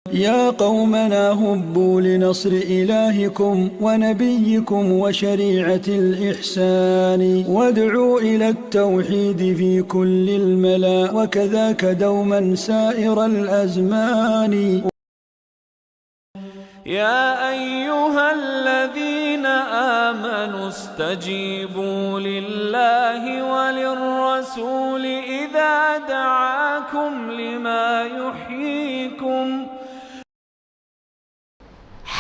يا قومنا هبوا لنصر إلهكم ونبيكم وشريعة الإحسان، وادعوا إلى التوحيد في كل الملا، وكذاك دوما سائر الأزمان. يا أيها الذين آمنوا استجيبوا لله وللرسول إذا دعاكم لما يحييكم.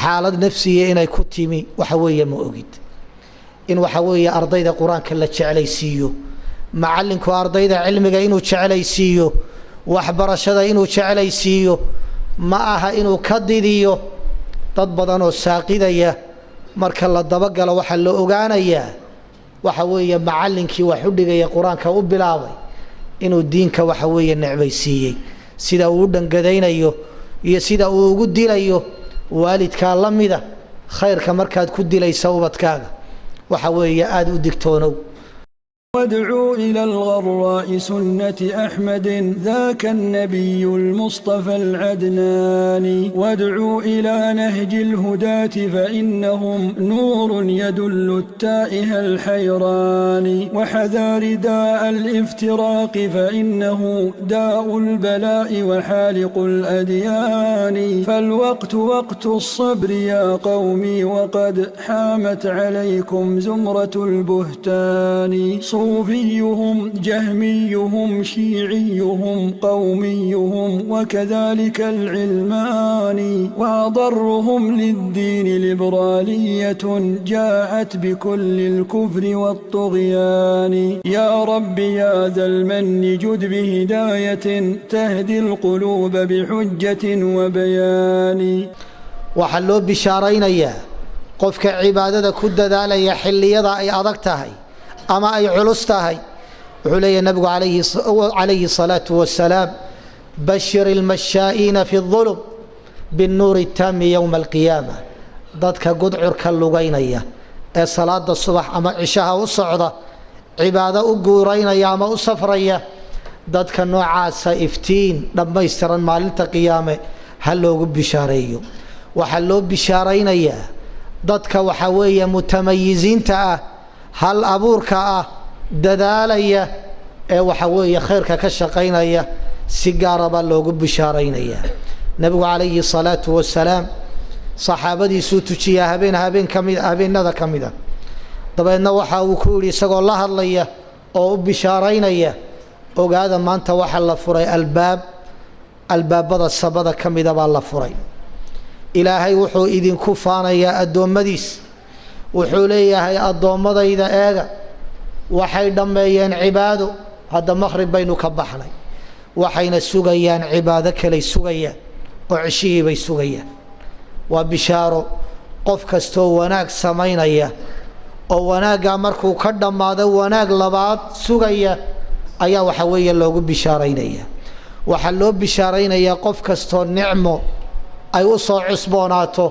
Xaalad nafsiya inay ku timi waxa weeye ma ogid in waxa weeye ardayda qur-aanka la jeclaysiiyo, macallinku ardayda cilmiga inuu jeclaysiiyo, waxbarashada inuu jeclaysiiyo, ma aha inuu ka didiyo. Dad badan oo saaqidaya marka la dabagalo waxaa la ogaanayaa waxa weeye macallinkii wax u dhigaya qur-aanka u bilaabay inuu diinka waxa weeye necbaysiiyey, sida uu u dhangadaynayo iyo sida uu ugu dilayo. Waalidkaa la mida khayrka markaad ku dilaysa ubadkaaga waxa weeye aada u digtoonow. وادعوا إلى الغراء سنة أحمد ذاك النبي المصطفى العدنان، وادعوا إلى نهج الهداة فإنهم نور يدل التائه الحيران، وحذار داء الافتراق فإنه داء البلاء وحالق الأديان. فالوقت وقت الصبر يا قومي وقد حامت عليكم زمرة البهتان، صوفيهم جهميهم شيعيهم قوميهم وكذلك العلمان، وأضرهم للدين ليبرالية جاءت بكل الكفر والطغيان. يا رب يا ذا المن جد بهداية تهدي القلوب بحجة وبيان. Waxaa loo bishaaraynayaa qofka cibaadada ku dadaalaya xilliyada ay adag tahay ama ay culus tahay. Wuxuu leeyahy nabigu calayhi الsalaatu wasalaam: bashir ilmashaa'iina fi الظulm biاnnuuri الtaami yowma alqiyaama. Dadka gudcurka lugaynaya ee salaada subax ama cishaha u socda, cibaado u guuraynaya ama u safraya, dadka noocaasa iftiin dhammaystiran maalinta qiyaame ha loogu bishaareeyo. Waxaa loo bishaaraynayaa dadka waxaa weeye mutamayiziinta ah, hal abuurka ah, dadaalaya ee waxa weeye khayrka ka shaqaynaya, si gaara baa loogu bishaaraynayaa. Nebigu calayhi salaatu wasalaam saxaabadiisuu tujiyaa habeen habeen kami habeenada ka mid a, dabeedna waxa uu ku yidhi isagoo la hadlaya oo u bishaaraynaya: ogaada, maanta waxaa la furay albaab albaabada sabada ka mida baa la furay. Ilaahay wuxuu idinku faanayaa addoommadiis, wuxuu leeyahay: addoommadayda eega, waxay dhammeeyeen cibaado, hadda maqrib baynu ka baxnay, waxayna sugayaan cibaado kaley sugayaan oo ceshihii bay sugayaan. Waa bishaaro qof kastoo wanaag samaynaya oo wanaaggaa markuu ka dhammaado wanaag labaad sugaya ayaa waxa weeye loogu bishaaraynaya. Waxaa loo bishaaraynayaa qof kastoo nicmo ay u soo cusboonaato,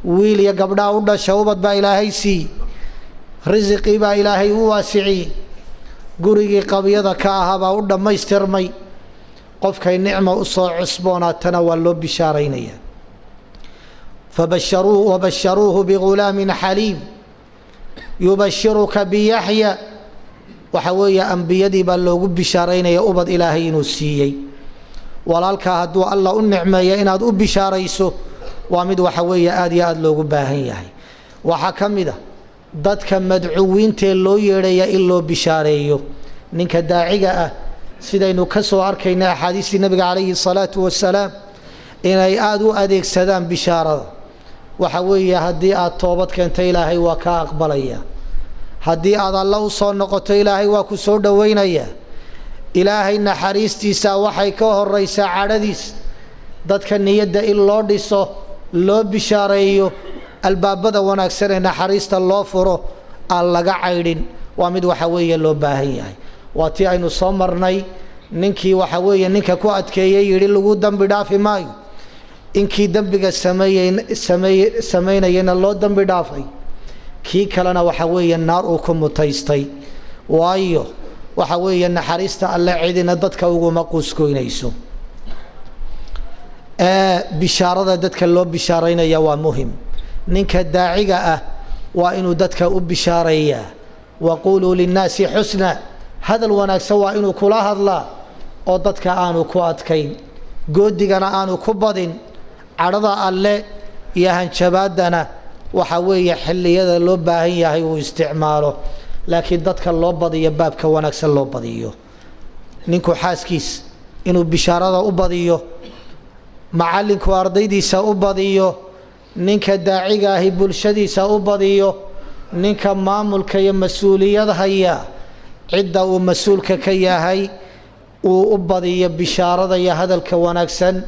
wiil iyo gabdhaa u dhasha, ubad baa ilaahay siiyey, risiqii baa ilaahay u waasiciyey, gurigii qabyada ka ahaa baa u dhammaystirmay. Qofkay nicmo usoo cusboonaatana waa loo bishaaraynaya. Fabasharuu wabasharuuhu bigulaamin xaliim yubashiruka biyaxya. Waxa weeye ambiyadii baa loogu bishaaraynaya ubad ilaahay inuu siiyey. Walaalkaa hadduu alla u nicmeeyo inaad u bishaarayso waa mid waxa weeye aada iyo aada loogu baahan yahay. Waxaa ka mid a dadka madcuwiintee loo yeedhaya in loo bishaareeyo. Ninka daaciga ah, sidaynu ka soo arkayna axaadiistii nabiga calayhi salaatu wasalaam, inay aada u adeegsadaan bishaarada. Waxa weeye haddii aad toobad keento ilaahay waa kaa aqbalaya, haddii aad alla u soo noqoto ilaahay waa ku soo dhoweynaya, ilaahay naxariistiisa waxay ka horeysaa cadhadiis. Dadka niyadda in loo dhiso, loo bishaareeyo, albaabada wanaagsan ee naxariista loo furo, aan laga caydhin, waa mid waxa weeye loo baahan yahay. Waa tii aynu soo marnay ninkii waxa weeye ninka ku adkeeyey yidhi lagu dembi dhaafi maayo, inkii dembiga sameeyey sameeye samaynayana loo dembi dhaafay, kii kalena waxa weeye naar uu ku mutaystay. Waayo waxa weeye naxariista alle cidina dadka uguma quuskoynayso. Bishaarada dadka loo bishaaraynaya waa muhim. Ninka daaciga ah waa inuu dadka u bishaareeyaa, waquuluu linnaasi xusna, hadal wanaagsan waa inuu kula hadlaa oo dadka aanu ku adkayn, goodigana aanu ku badin, cadhada alle iyo hanjabaaddana waxa weeye xilliyada loo baahan yahay uu isticmaalo, laakiin dadka loo badiyo baabka wanaagsan loo badiyo. Ninku xaaskiis inuu bishaarada u badiyo, macallinku ardaydiisa u badiyo, ninka daaciga ahi bulshadiisa u badiyo, ninka maamulka iyo mas-uuliyad haya cidda uu mas-uulka ka yahay uu u badiyo bishaarada iyo hadalka wanaagsan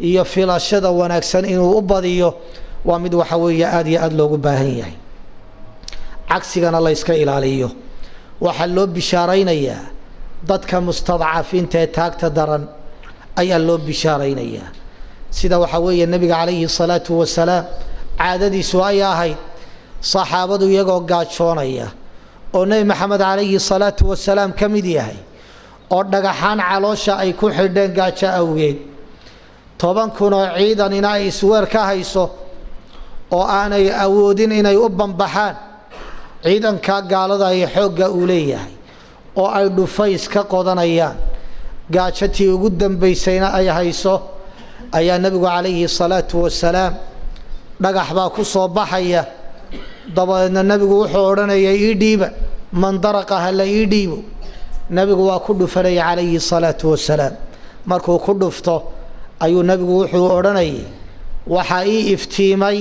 iyo filashada wanaagsan inuu u badiyo, waa mid waxa weeye aada iyo aada loogu baahan yahay. Cagsigana la yska ilaaliyo. Waxaa loo bishaaraynayaa dadka mustadcafiinta ee taagta daran ayaa loo bishaaraynayaa, sida waxaa weeye nebiga calayhi salaatu wasalaam caadadiisu ay ahayd. Saxaabadu iyagoo gaajoonaya oo Nebi Maxamed calayhi salaatu wasalaam ka mid yahay, oo dhagaxaan caloosha ay ku xidheen gaajo awgeed, 10 kun oo ciidanina ay isweer ka hayso oo aanay awoodin inay u bambaxaan ciidanka gaalada ay xoogga uu leeyahay, oo ay dhufays ka qodanayaan, gaajatii ugu dambaysayna ay hayso, ayaa nebigu calayhi salaatu wasalaam dhagax baa ku soo baxaya. Dabadeedna nebigu wuxuu odhanayay, ii dhiiba mandaraqa, ha la ii dhiibo. Nebigu waa ku dhufanaya calayhi salaatu wasalaam. Markuu ku dhufto ayuu nebigu wuxuu odhanayay, waxaa ii iftiimay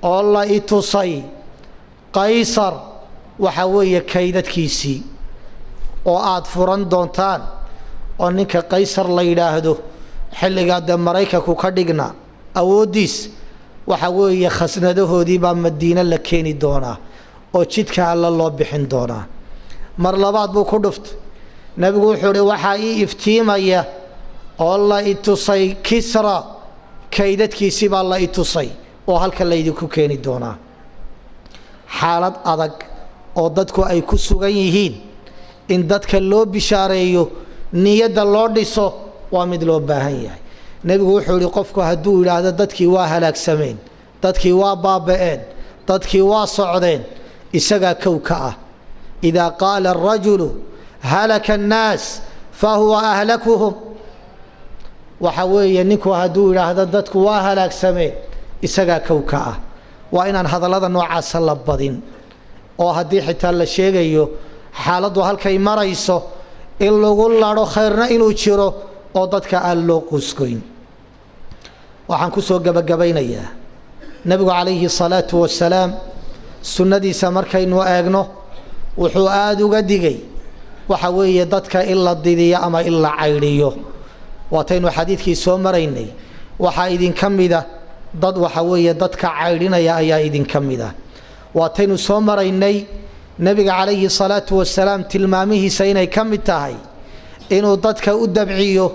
oo la i tusay Qaysar waxa weeye kaydadkiisii oo aada furan doontaan. Oo ninka Qaysar la yidhaahdo xilligaa dee Maraykanku ka dhigna awooddiis, waxa weeye khasnadahoodii baa Madiine la keeni doonaa oo jidka Alla loo bixin doonaa. Mar labaad buu ku dhuftay. Nebigu wuxuu ihi, waxaa ii iftiimaya oo la i tusay Kisra kaydadkiisii baa la i tusay oo halka laydinku keeni doonaa. Xaalad adag oo dadku ay ku sugan yihiin in dadka loo bishaareeyo, niyadda loo dhiso, waa mid loo baahan yahay. Nebigu wuxuu ihi, qofku hadduu yidhaahdo dadkii waa halaagsameen, dadkii waa baaba'een, dadkii waa socdeen, isagaa kow ka ah. Idaa qaala arajulu halaka annaas fa huwa ahlakuhum. Waxa weeye ninku hadduu yidhaahdo dadku waa halaagsameen, isagaa kow ka ah. Waa inaan hadallada noocaasa la badin, oo haddii xitaa la sheegayo xaaladdu halkay marayso in lagu ladho khayrna inuu jiro oo dadka aan loo quuskoyn. Waxaan kusoo gebagabaynayaa, nebigu calayhi salaatu wasalaam sunnadiisa markaynu eegno wuxuu aada uga digay waxa weeye dadka in la didiyo ama in la caydhiyo. Waataynu xadiidkii soo maraynay, waxaa idinka mida dad waxa weeye dadka caydhinaya ayaa idinka mida. Waataynu soo maraynay nebiga calayhi salaatu wasalaam tilmaamihiisa inay ka mid tahay inuu dadka u dabciyo,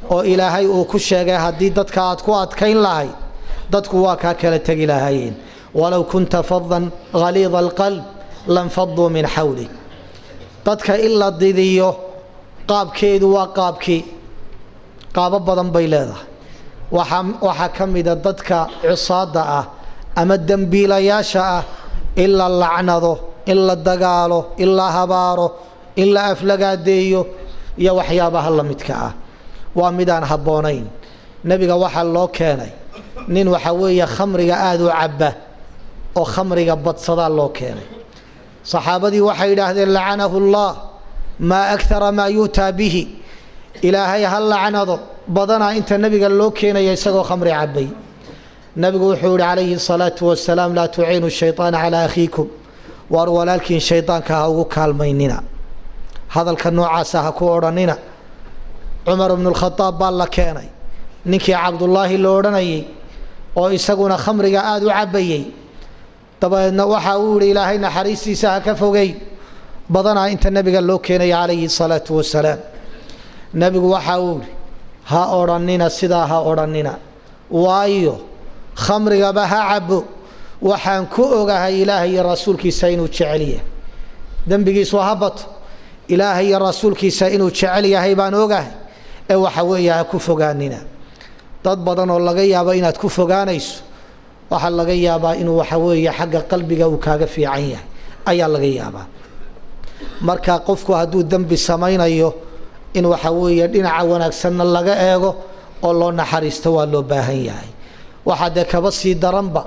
oo Ilaahay uu ku sheegay haddii dadka aad ku adkayn lahayd dadku waa kaa kala tegi lahaayeen, walow kunta fadan haliida alqalb lanfaduu min xawlik. Dadka in la didiyo qaabkeedu waa qaabkii, qaabo badan bay leedahay. Waxaa ka mida dadka cusaada ah ama dembiilayaasha ah in la lacnado, in la dagaalo, in la habaaro, in la aflagaadeeyo iyo waxyaabaha la midka ah, waa midaan habboonayn. Nebiga waxaa loo keenay nin waxa weeye khamriga aada u cabba oo khamriga badsadaa loo keenay. Saxaabadii waxay yidhaahdeen, lacanahu Allah, maa akara maa yu'taa bihi, Ilaahay ha lacnado, badanaa inta nebiga loo keenaya isagoo khamri cabbay. Nebigu wuxuu yihi calayhi salaatu wasalaam, laa tuciinu shayطaana calaa akhiikum, waar walaalkiin shaydaanka ha ugu kaalmaynina, hadalka noocaasa ha ku odhanina. Cumar bnu Lkhadaab baa la keenay ninkii Cabdullaahi lo odhanayay oo isaguna khamriga aada u cabbayey. Dabadeedna waxa uu yihi, Ilaahay naxariistiisa ha ka fogey, badanaa inta nebiga loo keenaya calayhi salaatu wasalaam. Nebigu waxa uu yihi, ha odhanina sidaa, ha odhanina, waayo khamrigaba ha cabo, waxaan ku ogahay Ilaahay iyo rasuulkiisa inuu jecel yahay. Dembigiisu ha bato, Ilaahay iyo rasuulkiisa inuu jecel yahay baan ogahay, ee waxa weeye ha ku fogaanina. Dad badan oo laga yaabo inaad ku fogaanayso, waxaa laga yaabaa inuu waxa weeye xagga qalbiga uu kaaga fiican yahay ayaa laga yaabaa. Marka qofku hadduu dembi samaynayo, in waxa weeye dhinaca wanaagsanna laga eego oo loo naxariisto waa loo baahan yahay. Waxaa dee kaba sii daranba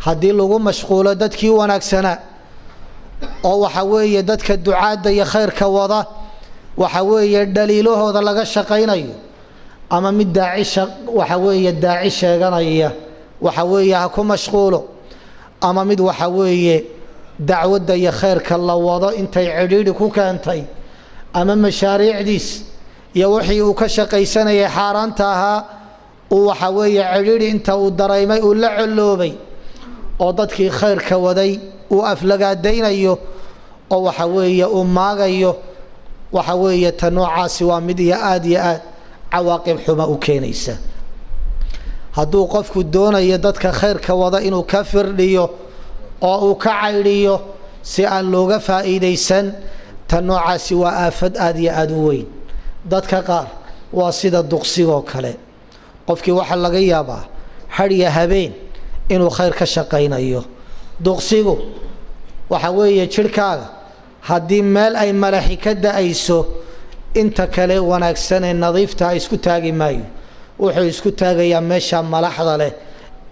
haddii lagu mashquulo dadkii wanaagsanaa, oo waxa weeye dadka ducaadda iyo khayrka wada waxa weeye dhaliilahooda laga shaqaynayo, ama mid daacisha waxa weeye daaci sheeganaya waxa weeye ha ku mashquulo, ama mid waxa weeye dacwadda iyo khayrka la wado intay cidhiidhi ku keentay, ama mashaariicdiis iyo wixii uu ka shaqaysanayay xaaraanta ahaa uu waxa weeye cidhiidhi inta uu dareymay uu la colloobay, oo dadkii khayrka waday uu aflagaadaynayo oo waxa weeye uu maagayo. Waxa weeye ta noocaasi waa mid iyo aada iyo aad cawaaqib xuma u keenaysa. Hadduu qofku doonayo dadka khayrka wada inuu ka firdhiyo oo uu ka caydhiyo si aan looga faa'iidaysan, ta noocaasi waa aafad aada iyo aada u weyn. Dadka qaar waa sida duqsigoo kale, qofkii waxaa laga yaabaa hadhiya habeen inuu khayr ka shaqaynayo. Duqsigu waxa weeye jidhkaaga haddii meel ay malaxi ka da-ayso, inta kale wanaagsan ee nadiifta isku taagi maayo, wuxuu isku taagayaa meesha malaxda leh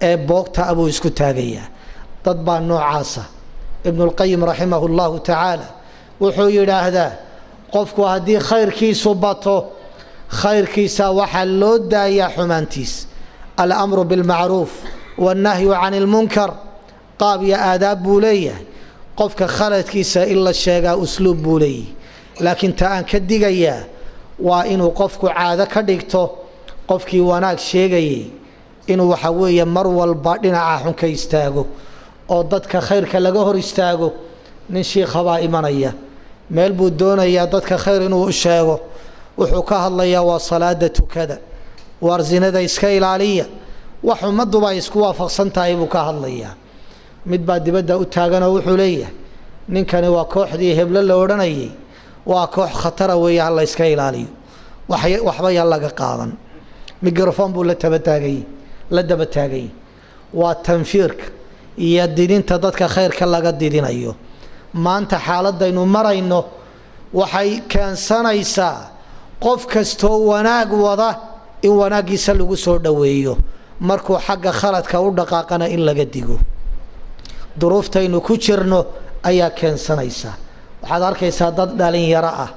ee boogta abuu isku taagayaa. Dad baa noocaasa. Ibnulqayim raximahu llahu tacaala wuxuu yidhaahdaa, qofku haddii khayrkiisu bato, khayrkiisa waxaa loo daayaa xumaantiis. Alamru bilmacruuf wannahyu cani ilmunkar qaab iyo aadaab buu leeyahay. Qofka khaladkiisa in la sheegaa usluub buu leeyahay, laakiin ta aan ka digayaa waa inuu qofku caado ka dhigto qofkii wanaag sheegayay inuu waxa weeye mar walba dhinaca xun ka istaago oo dadka khayrka laga hor istaago. Nin shiikhabaa imanaya meel buu doonayaa dadka khayr inuu u sheego, wuxuu ka hadlayaa waa salaada tukada, waar zinada iska ilaaliya, wax ummadduba ay isku waafaqsan tahay buu ka hadlayaa. Mid baa dibadda u taaganoo wuxuu leeyahay, ninkani waa kooxdii heblo la odhanayay, waa koox khatara weeye, ha la yska ilaaliyo, waxba yaa laga qaadan. Microfon buu la tabataagany la daba taaganyay. Waa tanfiirka iyo didinta dadka khayrka laga didinayo. Maanta xaaladaynu marayno waxay keensanaysaa qof kastoo wanaag wada in wanaaggiisa lagu soo dhoweeyo, markuu xagga khaladka u dhaqaaqana in laga digo. Duruuftaynu ku jirno ayaa keensanaysa. Waxaad arkaysaa dad dhalinyaro ah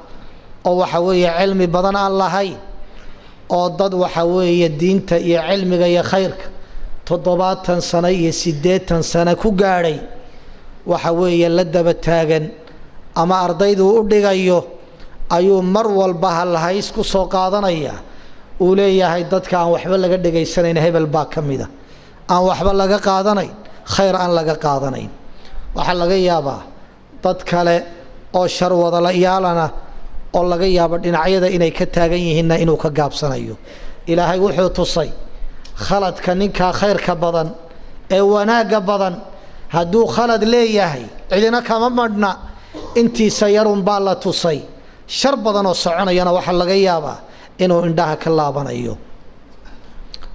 oo waxa weeye cilmi badan aan lahayn, oo dad waxa weeye diinta iyo cilmiga iyo khayrka 70 sano iyo 80 sano ku gaadhay waxa weeye la daba taagan, ama ardayduu u dhigayo ayuu mar walba halhays ku soo qaadanaya, uu leeyahay dadka aan waxba laga dhegaysanayn hebel baa ka mida, aan waxba laga qaadanayn, khayr aan laga qaadanayn. Waxaa laga yaabaa dad kale oo shar wadala-yaalana oo laga yaabo dhinacyada inay ka taagan yihiinna inuu ka gaabsanayo. Ilaahay wuxuu tusay khaladka ninkaa khayrka badan ee wanaagga badan hadduu khalad leeyahay cidina kama madhna, intiisa yarun baa la tusay. Shar badan oo soconayana waxaa laga yaabaa inuu indhaha ka laabanayo.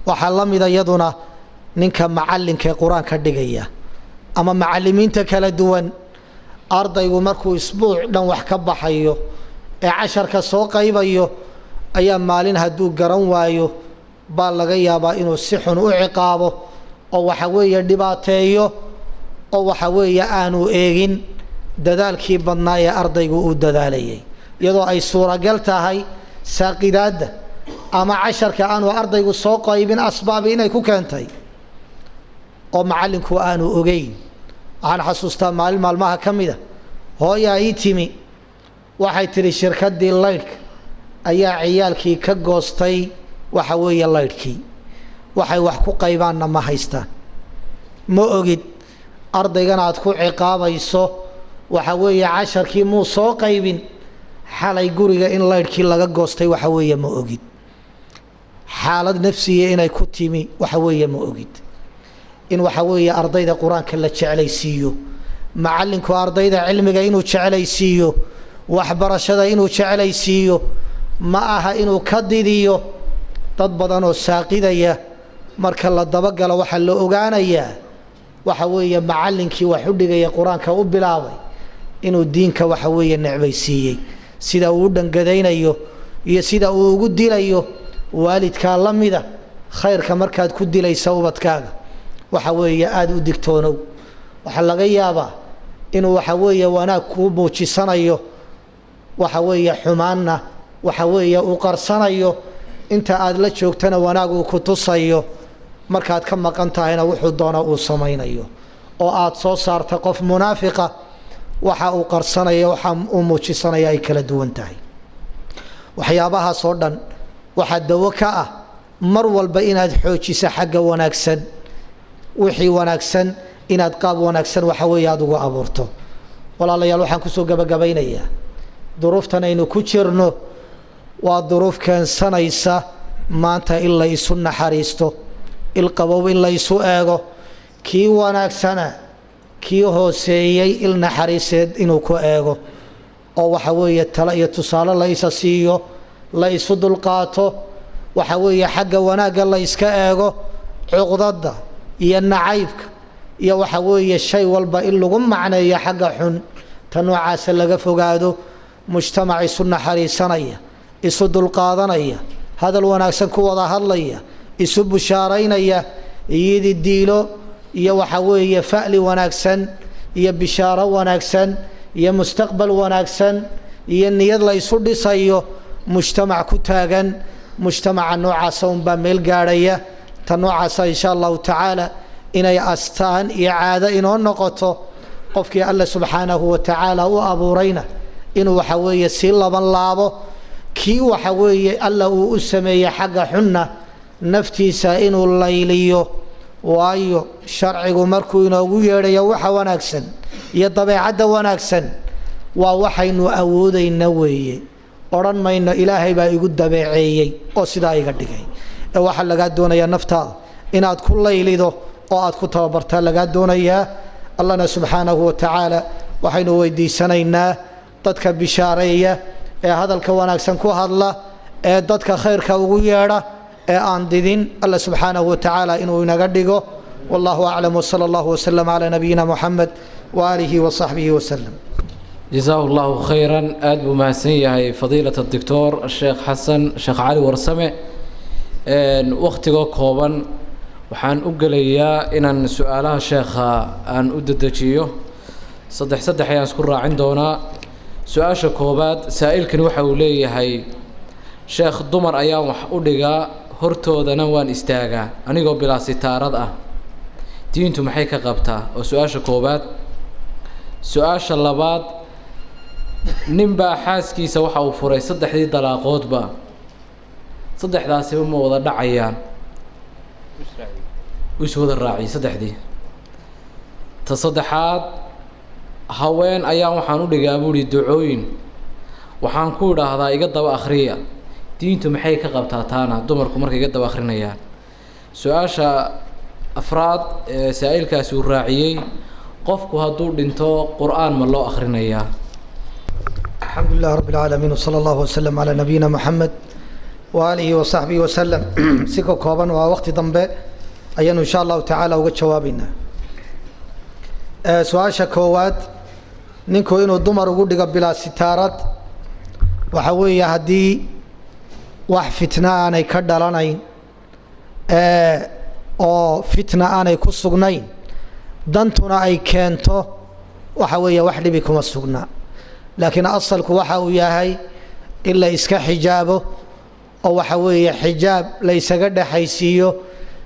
Waxaa la mida iyaduna ninka macallinka ee qur-aanka dhigaya ama macallimiinta kala duwan. Ardaygu markuu isbuuc dhan wax ka baxayo ee casharka soo qaybayo ayaa maalin hadduu garan waayo baa laga yaabaa inuu si xun u ciqaabo oo waxa weeye dhibaateeyo, oo waxa weeye aanu eegin dadaalkii badnaa ee ardaygu uu dadaalayay, iyadoo ay suuragal tahay saaqidaadda ama casharka aanu ardaygu soo qaybin asbaabi inay ku keentay oo macallinku aanu ogeyn. Waxaan xasuustaa maalin maalmaha ka mida hooyaa ii timi, waxay tidhi shirkaddii laydhka ayaa ciyaalkii ka goostay waxa weeye laydhkii, waxay wax ku qaybaanna ma haystaan. Ma ogid ardaygana aad ku ciqaabayso waxa weeye casharkii muu soo qaybin, xalay guriga in laydhkii laga goostay waxa weeye ma ogid, xaalad nafsiya inay ku timi waxa weeye ma ogid. In waxa weeye ardayda qur-aanka la jeclaysiiyo, macallinku ardayda cilmiga inuu jeclaysiiyo, waxbarashada inuu jeclaysiiyo, ma aha inuu ka didiyo. Dad badan oo saaqidaya marka la dabagalo waxaa la ogaanayaa waxa weeye macallinkii wax u dhigaya qur-aanka u bilaabay inuu diinka waxa weeye necbaysiiyey, sida uu u dhangadaynayo iyo sida uu ugu dilayo. Waalidkaa la mida, khayrka markaad ku dilaysa ubadkaaga waxa weeye aada u digtoonow. Waxaa laga yaabaa inuu waxa weeye wanaag kuu muujisanayo, waxa weeye xumaanna waxa weeye uu qarsanayo. Inta aada la joogtana wanaag uu ku tusayo, markaad ka maqan tahayna wuxuu doono uu samaynayo, oo aada soo saarta qof munaafiqa. Waxa uu qarsanayo, waxa uu muujisanaya ay kala duwan tahay. Waxyaabahaas oo dhan waxaa dawo ka ah mar walba inaad xoojisa xagga wanaagsan, wixii wanaagsan inaad qaab wanaagsan waxa weeye aada ugu abuurto. Walaalayaal, waxaan kusoo gabagabaynayaa duruuftan aynu ku jirno waa duruuf keensanaysa maanta in la isu naxariisto, ilqabow in la isu eego, kii wanaagsana kii hooseeyey il naxariiseed inuu ku eego, oo waxa weeye talo iyo tusaale la isa siiyo, la isu dulqaato, waxa weeye xagga wanaagga la iska eego. Cuqdadda iyo nacaybka iyo waxa weeye shay walba in lagu macneeyo xagga xun, ta noocaasa laga fogaado. Mujtamac isu naxariisanaya, isu dulqaadanaya, hadal wanaagsan ku wada hadlaya, isu bushaaraynaya, iyidi diilo iyo waxa weeye fa'li wanaagsan iyo bishaaro wanaagsan iyo mustaqbal wanaagsan iyo niyad la isu dhisayo, mujtamac ku taagan, mujtamaca noocaasa unbaa meel gaadhaya. Ta noocaasa insha allahu tacaala inay astaan iyo caado inoo noqoto, qofkii Alle subxaanahu wa tacaala u abuurayna inuu waxa weeye sii laban laabo, kii waxa weeye Alla uu u sameeyey xagga xunna naftiisa inuu layliyo. Waayo sharcigu markuu inoogu yeedhayo waxa wanaagsan iyo dabeecadda wanaagsan waa waxaynu awoodayna weeye. Odhan mayno Ilaahay baa igu dabeeceeyey oo sidaa iga dhigay, ee waxaa lagaa doonayaa naftaada inaad ku laylido oo aad ku tababartaa lagaa doonayaa. Allahna subxaanahu wa tacaala waxaynu weydiisanaynaa dadka bishaareeya ee hadalka wanaagsan ku hadla ee dadka khayrka ugu yeedha ee aan didin, Alla subxaanahu wa tacaala inuu inaga dhigo. Wallahu aclam, wsala allahu wasalam calaa nabiyina Muxamed waaalihi wasaxbihi wasalam. Jasaahu allahu khayran, aada buu mahadsan yahay fadiilat adoctor Sheekh Xasan Sheekh Cali Warsame. Wakhtigoo kooban waxaan u gelayaa inaan su-aalaha sheekha aan u dedejiyo, saddex saddex ayaan isku raacin doonaa. Su-aasha koobaad, saa'ilkani waxa uu leeyahay: sheekh, dumar ayaan wax u dhigaa, hortoodana waan istaagaa anigoo bilaa sitaarad ah, diintu maxay ka qabtaa? Oo su-aasha koobaad. Su-aasha labaad, nin baa xaaskiisa waxa uu furay saddexdii dalaaqoodba, saddexdaasiba ma wada dhacayaan? U is wada raaciyay saddexdii. Ta saddexaad, haween ayaan waxaan u dhigaa buuhi ducooyin, waxaan ku idhaahdaa iga daba akhriya, diintu maxay ka qabtaa taana dumarku markay iga daba akhrinayaan? Su-aasha afraad ee saa-iilkaasi uu raaciyey, qofku hadduu dhinto qur-aan ma loo akhrinayaa? Alxamdu lilah rab اlcaalamiin wsala allahu waslm calaa nabiyina Muxamed waaalihi wasaxbihi wasalam. Si ka kooban, waa waqti dambe, ayaanu insha allahu tacaala uga jawaabeynaa. Su-aasha koowaad, ninku inuu dumar ugu dhigo bilaa sitaarad, waxa weeye haddii wax fitna aanay ka dhalanayn oo fitna aanay ku sugnayn, dantuna ay keento, waxa weeye wax dhibi kuma sugna. Laakiin asalku waxa uu yahay in la iska xijaabo oo waxa weeye xijaab la isaga dhexaysiiyo,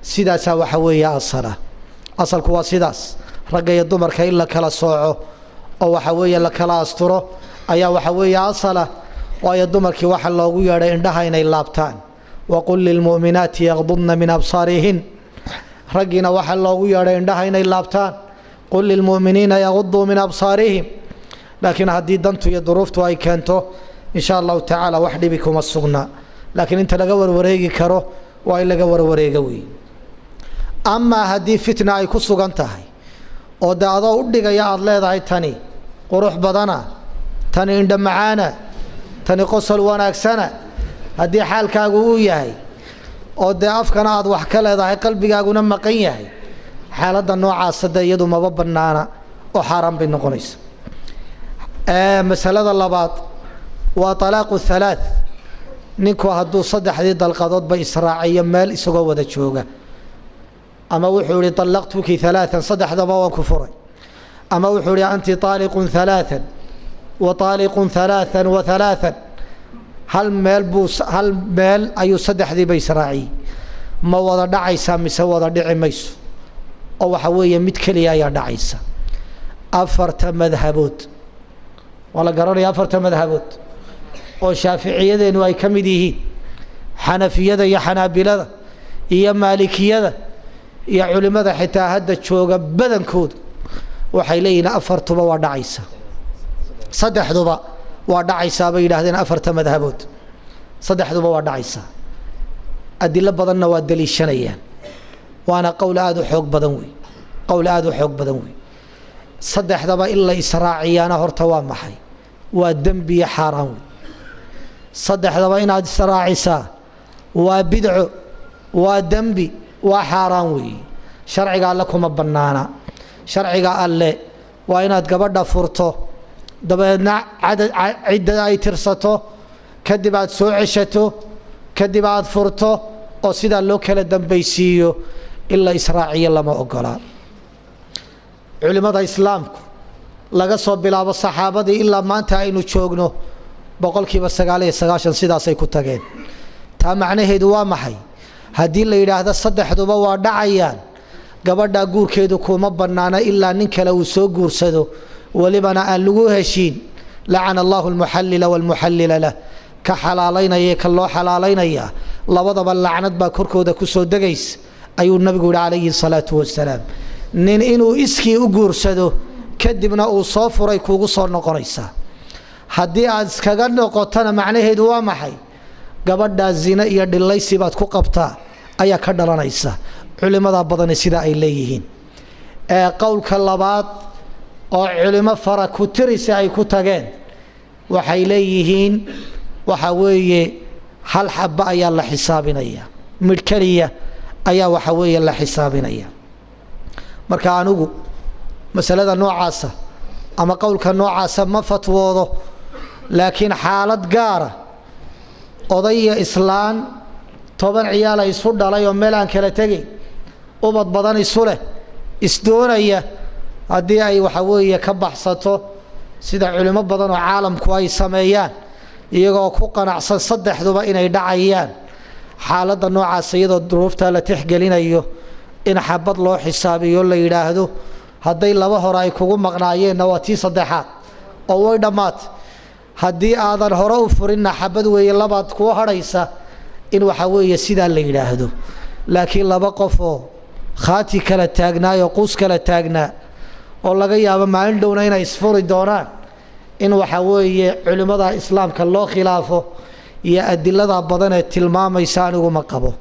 sidaasaa waxa weeye asala. Asalku waa sidaas, ragga iyo dumarka in la kala sooco oo waxa weeye la kala asturo ayaa waxa weeye asala. Waayo dumarkii waxa loogu yeedhay indhaha inay laabtaan, waqul lilmu'minaati yaqdudna min absaarihin. Raggiina waxaa loogu yeedhay indhaha inay laabtaan, qul lilmu'miniina yaquduu min absaarihim. Laakiin haddii dantu iyo duruuftu ay keento, insha allahu tacaala wax dhibi kuma sugna, laakiin inta laga warwareegi karo waa in laga warwareega wey. Amaa haddii fitna ay ku sugan tahay oo de adoo u dhigaya aada leedahay tani qurux badana, tani indha macaana, tani qosol wanaagsana, haddii xaalkaagu uu yahay Oo dee afkana aad wax ka leedahay, qalbigaaguna maqan yahay, xaaladda noocaasa dee iyadu maba bannaana oo xaaraan bay noqonaysa. Masalada labaad waa talaaqu halaath. Ninku hadduu saddexdii dalqadoodba israaciyo meel isagoo wada jooga, ama wuxuu ihi طallaqtuki halaaan, saddexdaba waan ku furay, ama wuxuu ihi anti طaaliqun halaaan wa طaaliqun halaaan wa halaaan, hal meel buu hal meel ayuu saddexdiiba israaciyey, ma wada dhacaysaa mise wada dhici mayso? Oo waxa weeye mid keliya ayaa dhacaysa. Afarta madhabood waa la garanaya, afarta madhabood oo shaaficiyadeennu ay ka mid yihiin, xanafiyada iyo xanaabilada iyo maalikiyada iyo culimada xitaa hadda jooga badankoodu, waxay leeyihiin afartuba waa dhacaysa, saddexduba waa dhacaysaa bay yidhahdeen. Afarta madhabood saddexduba waa dhacaysaa, adilo badanna waa daliishanayaan, waana qowl aada u xoog badan wey, qowl aada u xoog badan wey. Saddexdaba in la israaciyaana horta waa maxay? Waa dembiyo xaaraan wey. Saddexdaba inaad israacisaa waa bidco, waa dembi, waa xaaraan weeye. Sharciga alle kuma bannaana. Sharciga alle waa inaad gabadha furto, dabeedna cadad cidda ay tirsato, kadib aad soo ceshato, kadib aad furto, oo sidaa loo kala dambaysiiyo. In la israaciyo lama ogolaa. Culimada islaamku laga soo bilaabo saxaabadii ilaa maanta aynu joogno, 99% sidaasay ku tageen. Taa macnaheedu waa maxay? Haddii la yidhaahdo saddexduba waa dhacayaan, gabadhaa guurkeedu kuma bannaana ilaa nin kale uu soo guursado, welibana aan lagu heshiin. Lacana allahu almuxallila waalmuxallila lah, ka xalaalaynaya ka loo xalaalaynaya labadaba lacnad baa korkooda kusoo degaysa, ayuu nabigu yihi calayhi salaatu wasalaam. Nin inuu iskii u guursado kadibna uu soo furay kuugu soo noqonaysaa, haddii aad iskaga noqotona macnaheedu waa maxay? Gabadhaa zine iyo dhilaysi baad ku qabtaa ayaa ka dhalanaysa, culimada badani sida ay leeyihiin. Qowlka labaad oo culimo fara ku tirisa ay ku tageen, waxay leeyihiin waxa weeye hal xaba ayaa la xisaabinaya, midh keliya ayaa waxa weeye la xisaabinaya. Marka anigu masalada noocaasa ama qowlka noocaasa ma fatwoodo, laakiin xaalad gaara, odaya islaan 10 ciyaala isu dhalay oo meel aan kala tegayn, ubad badan isu leh, isdoonaya, haddii ay waxa weeye ka baxsato sida culimo badan oo caalamku ay sameeyaan, iyagoo ku qanacsan saddexduba inay dhacayaan, xaaladda noocaas iyadoo duruuftaa la tixgelinayo in xabad loo xisaabiyo, la yidhaahdo hadday laba hore ay kugu maqnaayeenna waa tii saddexaad oo way dhammaatay, haddii aadan hore u furinna xabad weeye, labaad kuu hadhaysa, in waxa weeye sidaa la yidhaahdo. Laakiin laba qof oo khaati kala taagnaayoo quus kala taagnaa oo laga yaabo maalin dhowna inay isfuri doonaan, in waxa weeye culimmada islaamka loo khilaafo iyo adilada badan ee tilmaamaysa aniguma qabo.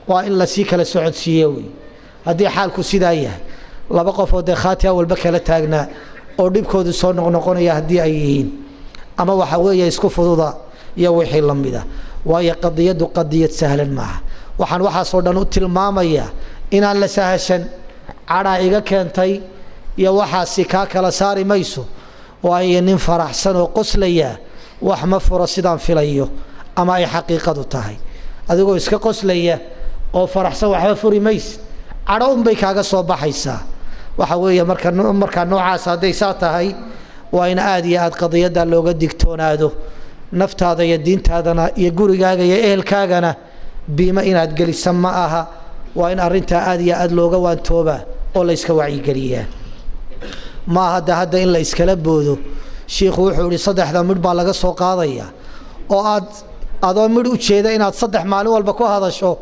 Waa in lasii kala socodsiiye wey. Haddii xaalku sidaa yahay, laba qof oo dee khaati awalba kala taagnaa oo dhibkoodu soo noqnoqonaya haddii ay yihiin, ama waxa weeye isku fududa iyo wixii la mida, waayo qadiyaddu qadiyad sahlan maaha. Waxaan waxaasoo dhan u tilmaamayaa inaan la sahashan. Cadhaa iga keentay iyo waxaasi kaa kala saari mayso, waayo nin faraxsan oo qoslaya wax ma furo sidaan filayo ama ay xaqiiqadu tahay. Adigoo iska qoslaya oo faraxsan waxba furi maysid, cadho unbay kaaga soo baxaysaa. Waxa weeye marka markaa noocaas hadday saa tahay, waa in aada iyo aada qadiyadda looga digtoonaado. Naftaada iyo diintaadana iyo gurigaaga iyo ehelkaagana biimo inaad gelisa ma aha. Waa in arrintaa aada iyo aada looga waantoobaa oo la yska wacyigeliyaa. Ma aha de hadda in la iskala boodo shiikhu wuxuu ihi saddexda midh baa laga soo qaadaya, oo aad adoo midh u jeeda inaad saddex maalin walba ku hadasho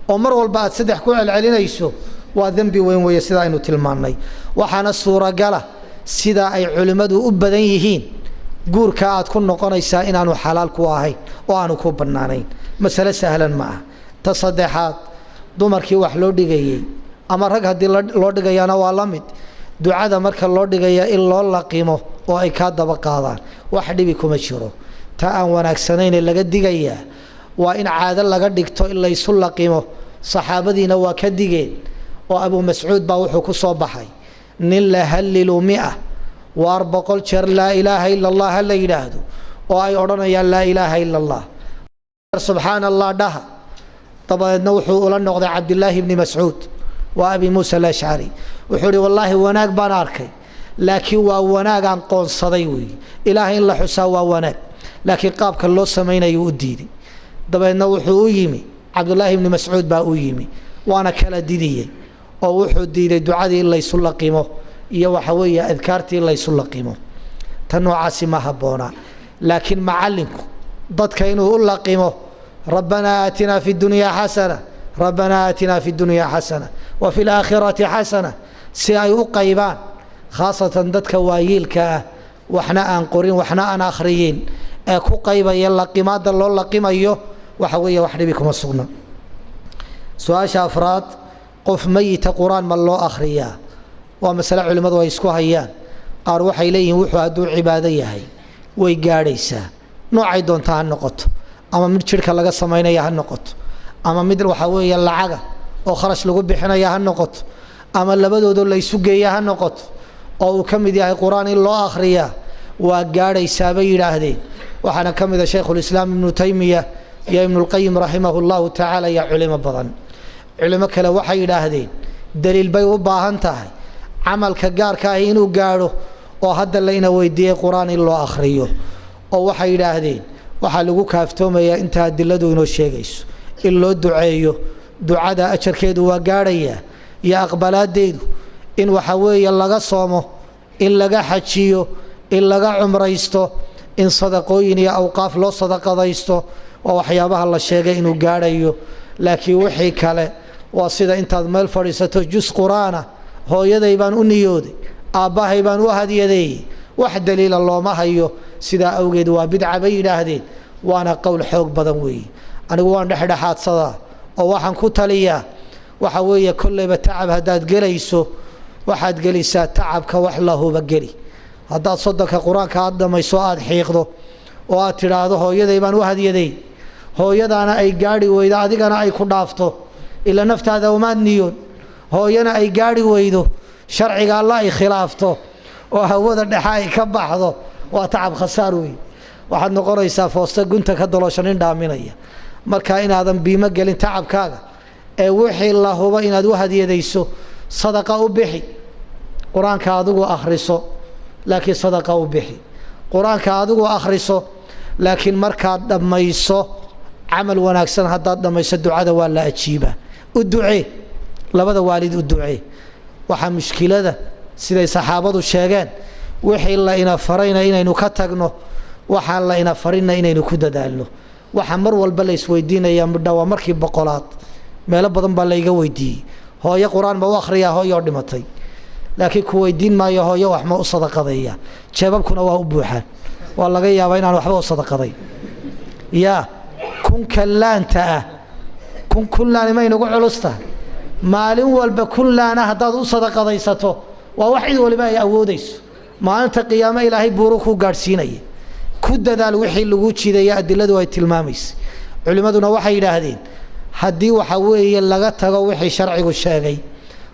oo mar walba aad saddex ku celcelinayso, waa dembi weyn weeye sida aynu tilmaannay. Waxaana suuragala sida ay culimmadu u badan yihiin guurka aad ku noqonaysaa inaanu xalaal ku ahayn oo aanu ku bannaanayn. Masale sahlan ma aha. Ta saddexaad, dumarkii wax loo dhigayey ama rag haddii loo dhigayana waa la mid, ducada marka loo dhigaya in loo laqimo oo ay kaa daba qaadaan wax dhibi kuma jiro. Ta aan wanaagsanayne laga digayaa Waa in caado laga dhigto in laysu laqimo. Saxaabadiina waa ka digeen, oo Abu Mascuud baa wuxuu ku soo baxay nin la hallilu 100, waar 100 jeer laa ilaaha ila Allah ha la yidhaahdo, oo ay odhanayaan laa ilaaha ila Allah, subxaana Allah dhaha. Dabadeedna wuxuu ula noqday Cabdillaahi bni Mascuud waa Abi Muusa Alashcari, wuxuu ihi wallaahi wanaag baan arkay, laakiin waa wanaagaan qoonsaday weeye. Ilaahay in la xusaa waa wanaag, laakiin qaabka loo samaynayo u diiday. Dabeedna wuxuu u yimi Cabdullaahi ibni Mascuud baa u yimi, waana kala didiyey, oo wuxuu diiday ducadii in laysu laqimo iyo waxa weeye adkaartii in laysu laqimo. Ta noocaasi ma habboona, laakiin macallinku dadka inuu u laqimo rabbanaa aatinaa fi dunyaa xasana, rabbanaa aatinaa fi dunyaa xasana wa fi laakhirati xasana, si ay u qaybaan, khaasatan dadka waayiilka ah, waxna aan qorin waxna aan akhriyin, ee ku qaybaya laqimaada loo laqimayo, waxa weeye wax dhibi kuma sugna. Su-aasha afraad, qof meyita qur-aan ma loo akhriyaa? Waa masale culimmadu ay isku hayaan. Qaar waxay leeyihiin wuxuu hadduu cibaado yahay way gaadhaysaa, noocay doonta ha noqoto, ama mid jidhka laga samaynaya ha noqoto, ama mid waxa weeye lacaga oo kharash lagu bixinaya ha noqoto, ama labadoodoo laysu geeya ha noqoto, oo uu ka mid yahay qur-aan in loo akhriyaa waa gaadhaysaa bay yidhaahdeen. Waxaana ka mid a Shaykhulislaam Ibnu Taymiya iyo Ibnulqayim raximahu llahu tacaala iyo culimo badan. Culimo kale waxay yidhaahdeen daliil bay u baahan tahay camalka gaarka ahi inuu gaadho, oo hadda layna weydiiyey qur-aan in loo akhriyo, oo waxay yidhaahdeen waxaa lagu kaaftoomayaa inta adiladu inoo sheegayso in loo duceeyo, ducada ajarkeedu waa gaadhayaa iyo aqbalaadeedu, in waxa weeye laga soomo, in laga xajiyo, in laga cumraysto, in sadaqooyin iyo awqaaf loo sadaqadaysto, waa waxyaabaha la sheegay inuu gaadhayo. Laakiin wixii kale waa sida intaad meel fadhiisato jus qur-aana hooyaday baan u niyooday, aabbahay baan u hadyadeeyey, wax daliila looma hayo, sidaa awgeed waa bidca bay yidhaahdeen, waana qowl xoog badan weeye. Anigu waan dhexdhexaadsadaa oo waxaan ku taliyaa waxa weeye kolleyba tacab haddaad gelayso waxaad gelisaa tacabka wax lahuba geli. Haddaad 30ka qur-aanka aad dhamayso, aada xiiqdo oo aad tidhaahdo hooyaday baan u hadyaday, hooyadaana ay gaadhi weydo, adigana ay ku dhaafto, ila naftaada umaad niyoon, hooyana ay gaadhi weydo, sharciga alla ay khilaafto oo hawada dhexe ay ka baxdo, waa tacab khasaar wey. Waxaad noqonaysaa foosta gunta ka daloosha nin dhaaminaya. Marka inaadan biimo gelin tacabkaaga ee wixii la hubo inaad u hadiyadayso sadaqa u bixi. Qur-aanka adigu akhriso, laakiin sadaqa u bixi. Qur-aanka adigu akhriso, laakiin markaad dhammayso camal wanaagsan haddaad dhammayso ducada waa la ajiibaa. U ducee labada waalid, u ducee. Waxaa mushkilada siday saxaabadu sheegeen, wixii la ina farayna inaynu ka tagno, waxaan la ina farinna inaynu ku dadaalno. Waxaa mar walba la isweydiinaya midha waa markii 100aad meelo badan baa layga weydiiyey hooyo qur-aan ma u akhriyaa hooyoo dhimatay, laakiin ku weydiin maayo hooyo wax ma u sadaqadeeya. Jeebabkuna waa u buuxaan, waa laga yaabaa inaan waxba u sadaqaday. Yaa kunka laanta ah, kun kunlaani may nagu culus tahay. Maalin walba kun laana haddaad u sadaqadaysato, waa wax cid waliba ay awoodayso, maalinta qiyaamo Ilaahay buuru ku gaadhsiinaya. Ku dadaal wixii lagu jidaya adiladu ay tilmaamaysa. Culimmaduna waxay yidhaahdeen haddii waxa weeye laga tago wixii sharcigu sheegay,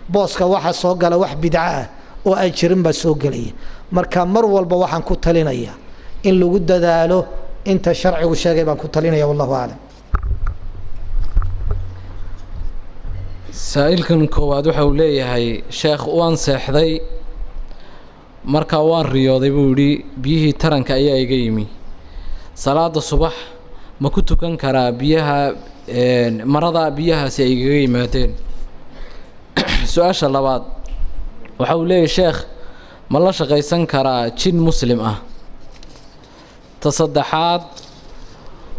booska waxa soo gala wax bidco ah oo aan jirin baa soo gelaya. Marka mar walba waxaan ku talinayaa in lagu dadaalo inta sharcigu sheegay baan ku talinaya, wallahu aclam. Saa-iilkan koowaad waxa uu leeyahay: sheekh, waan seexday, markaa waan riyooday buu yidhi, biyihii taranka ayaa iga yimi. Salaada subax ma ku tukan karaa biyaha marada biyahaasi ay igaga yimaadeen? Su-aasha labaad waxa uu leeyahay: sheekh, ma la shaqaysan karaa jin muslim ah? Ta saddexaad,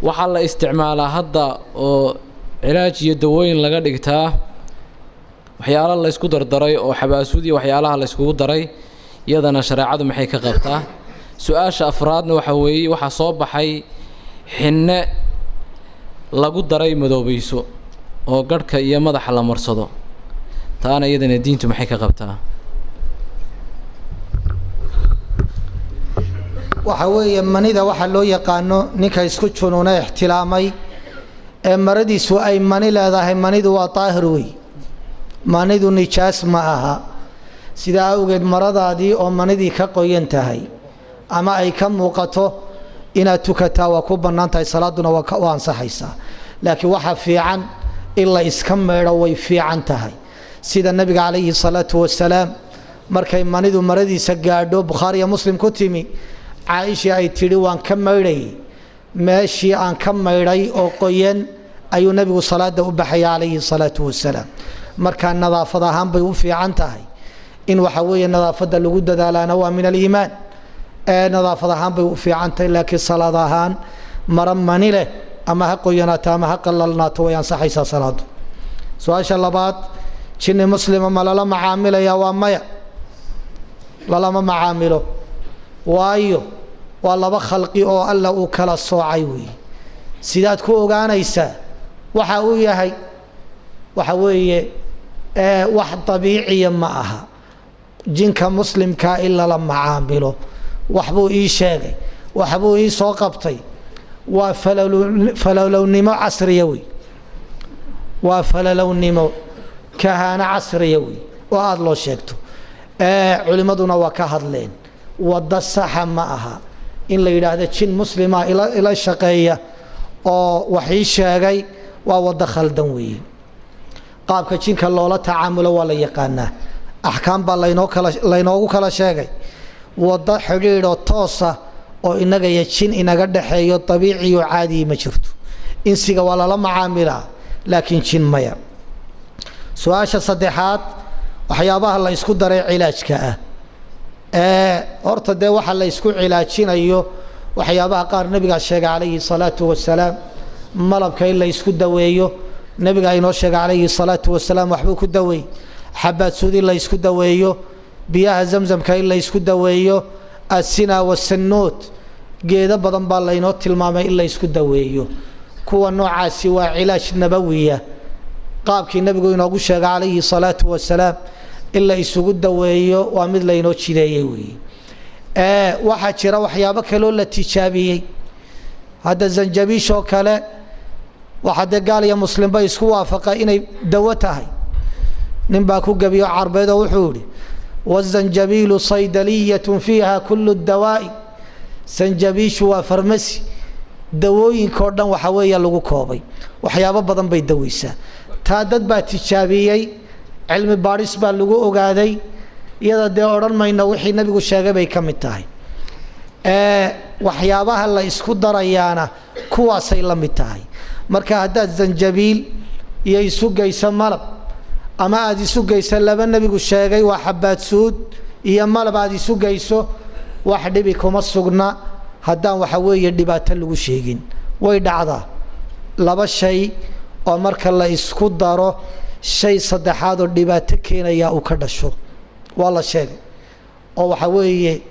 waxaa la isticmaalaa hadda oo cilaaj iyo dawooyin laga dhigtaa waxyaalo la ysku dardaray oo xabaasuud iyo waxyaalaha la yskugu daray, iyadana shareecadu maxay ka qabtaa? Su-aasha afraadna waxa weeye: waxaa soo baxay xinne lagu daray madoobayso oo garhka iyo madaxa la marsado, taana iyadana diintu maxay ka qabtaa? Waxa weeye manida waxaa loo yaqaano ninka isku junuuna ixtilaamay ee maradiisu ay mani leedahay, manidu waa daahir wey, manidu nijaas ma aha. Sidaa awgeed maradaadii oo manidii ka qoyan tahay ama ay ka muuqato inaad tukataa waa ku bannaan tahay, salaaduna waa u ansaxaysaa. Laakiin waxaa fiican in la iska maydho, way fiican tahay. Sida nabiga calayhi salaatu wasalaam markay manidu maradiisa gaadho, Bukhaari iyo Muslim ku timi, Caaishii ay tidhi waan ka maydhayay, meeshii aan ka maydhay oo qoyan ayuu nebigu salaada u baxaya calayhi salaatu wasalaam. Markaa nadaafad ahaan bay u fiican tahay in waxa weeye nadaafadda lagu dadaalaana waa min aliimaan. Ee nadaafad ahaan bay u fiican tahay, laakiin salaad ahaan mara mani leh ama ha qoyanaato ama ha qalalnaato way ansaxaysaa salaadu. Su-aasha labaad, jinni muslima ma lala macaamilaya? Waa maya, lalama macaamilo, waayo waa laba khalqi oo Alla uu kala soocay weeye. Sidaad ku ogaanaysaa waxa uu yahay? Waxa weeye wax dabiiciya ma aha jinka muslimkaa in lala macaamilo. Waxbuu ii sheegay, waxbuu ii soo qabtay, waa falalownimo casriya wey, waa falalownimo kahaano casriya wey oo aada loo sheegto. Culimmaduna waa ka hadleen, waddo saxa ma aha in la yidhaahdo jin muslima ila shaqeeya oo wax ii sheegay, waa waddo khaldan weeye. Qaabka jinka loola tacaamulo waa la yaqaanaa, axkaam baa laynoo kala laynoogu kala sheegay. Waddo xidhiidhoo toosa oo inaga iyo jin inaga dhexeeyo dabiiciyo caadiyi ma jirto. Insiga waa lala macaamilaa, laakiin jin maya. Su-aasha saddexaad, waxyaabaha la isku daray cilaajka ah. Ee horta dee waxa la isku cilaajinayo waxyaabaha qaar nabigaa sheegay calayhi salaatu wasalaam. Malabka in la isku daweeyo nabigaa inoo sheegay calayhi salaatu wasalaam, waxbuu ku daweey. Xabaadsuud in la isku daweeyo, biyaha Zamzamka in la isku daweeyo, asina wasanuut, geedo badan baa laynoo tilmaamay in la isku daweeyo. Kuwa noocaasi waa cilaaj nabawiya, qaabkii nabigu inoogu sheegay calayhi salaatu wasalaam in la isugu daweeyo waa mid laynoo jideeyey weeye. Waxaa jira waxyaabo kaloo la tijaabiyey. Hadda zanjabiishoo kale waxaa dee gaal iyo muslimba isku waafaqa inay dawo tahay. Nin baa ku gebiyo carbeed oo wuxuu yihi: wazanjabiilu saydaliyat fiiha kulu dawaa'i. Sanjabiishu waa farmasi dawooyinka oo dhan waxa weeye lagu koobay, waxyaabo badan bay daweysaa. Taa dad baa tijaabiyey, cilmi baadhis baa lagu ogaaday. Iyada dee odhan mayno wixii nabigu sheegay bay ka mid tahay. Waxyaabaha la isku darayaana kuwaasay la mid tahay. Marka haddaad zanjabiil iyo isu geyso malab, ama aada isu geyso laba nebigu sheegay, waa xabaadsuud iyo malab, aada isu geyso, wax dhibi kuma sugna haddaan waxa weeye dhibaato lagu sheegin. Way dhacdaa laba shay oo marka la isku daro shay saddexaad oo dhibaato keenaya uu ka dhasho, waa la sheegay oo waxa weeye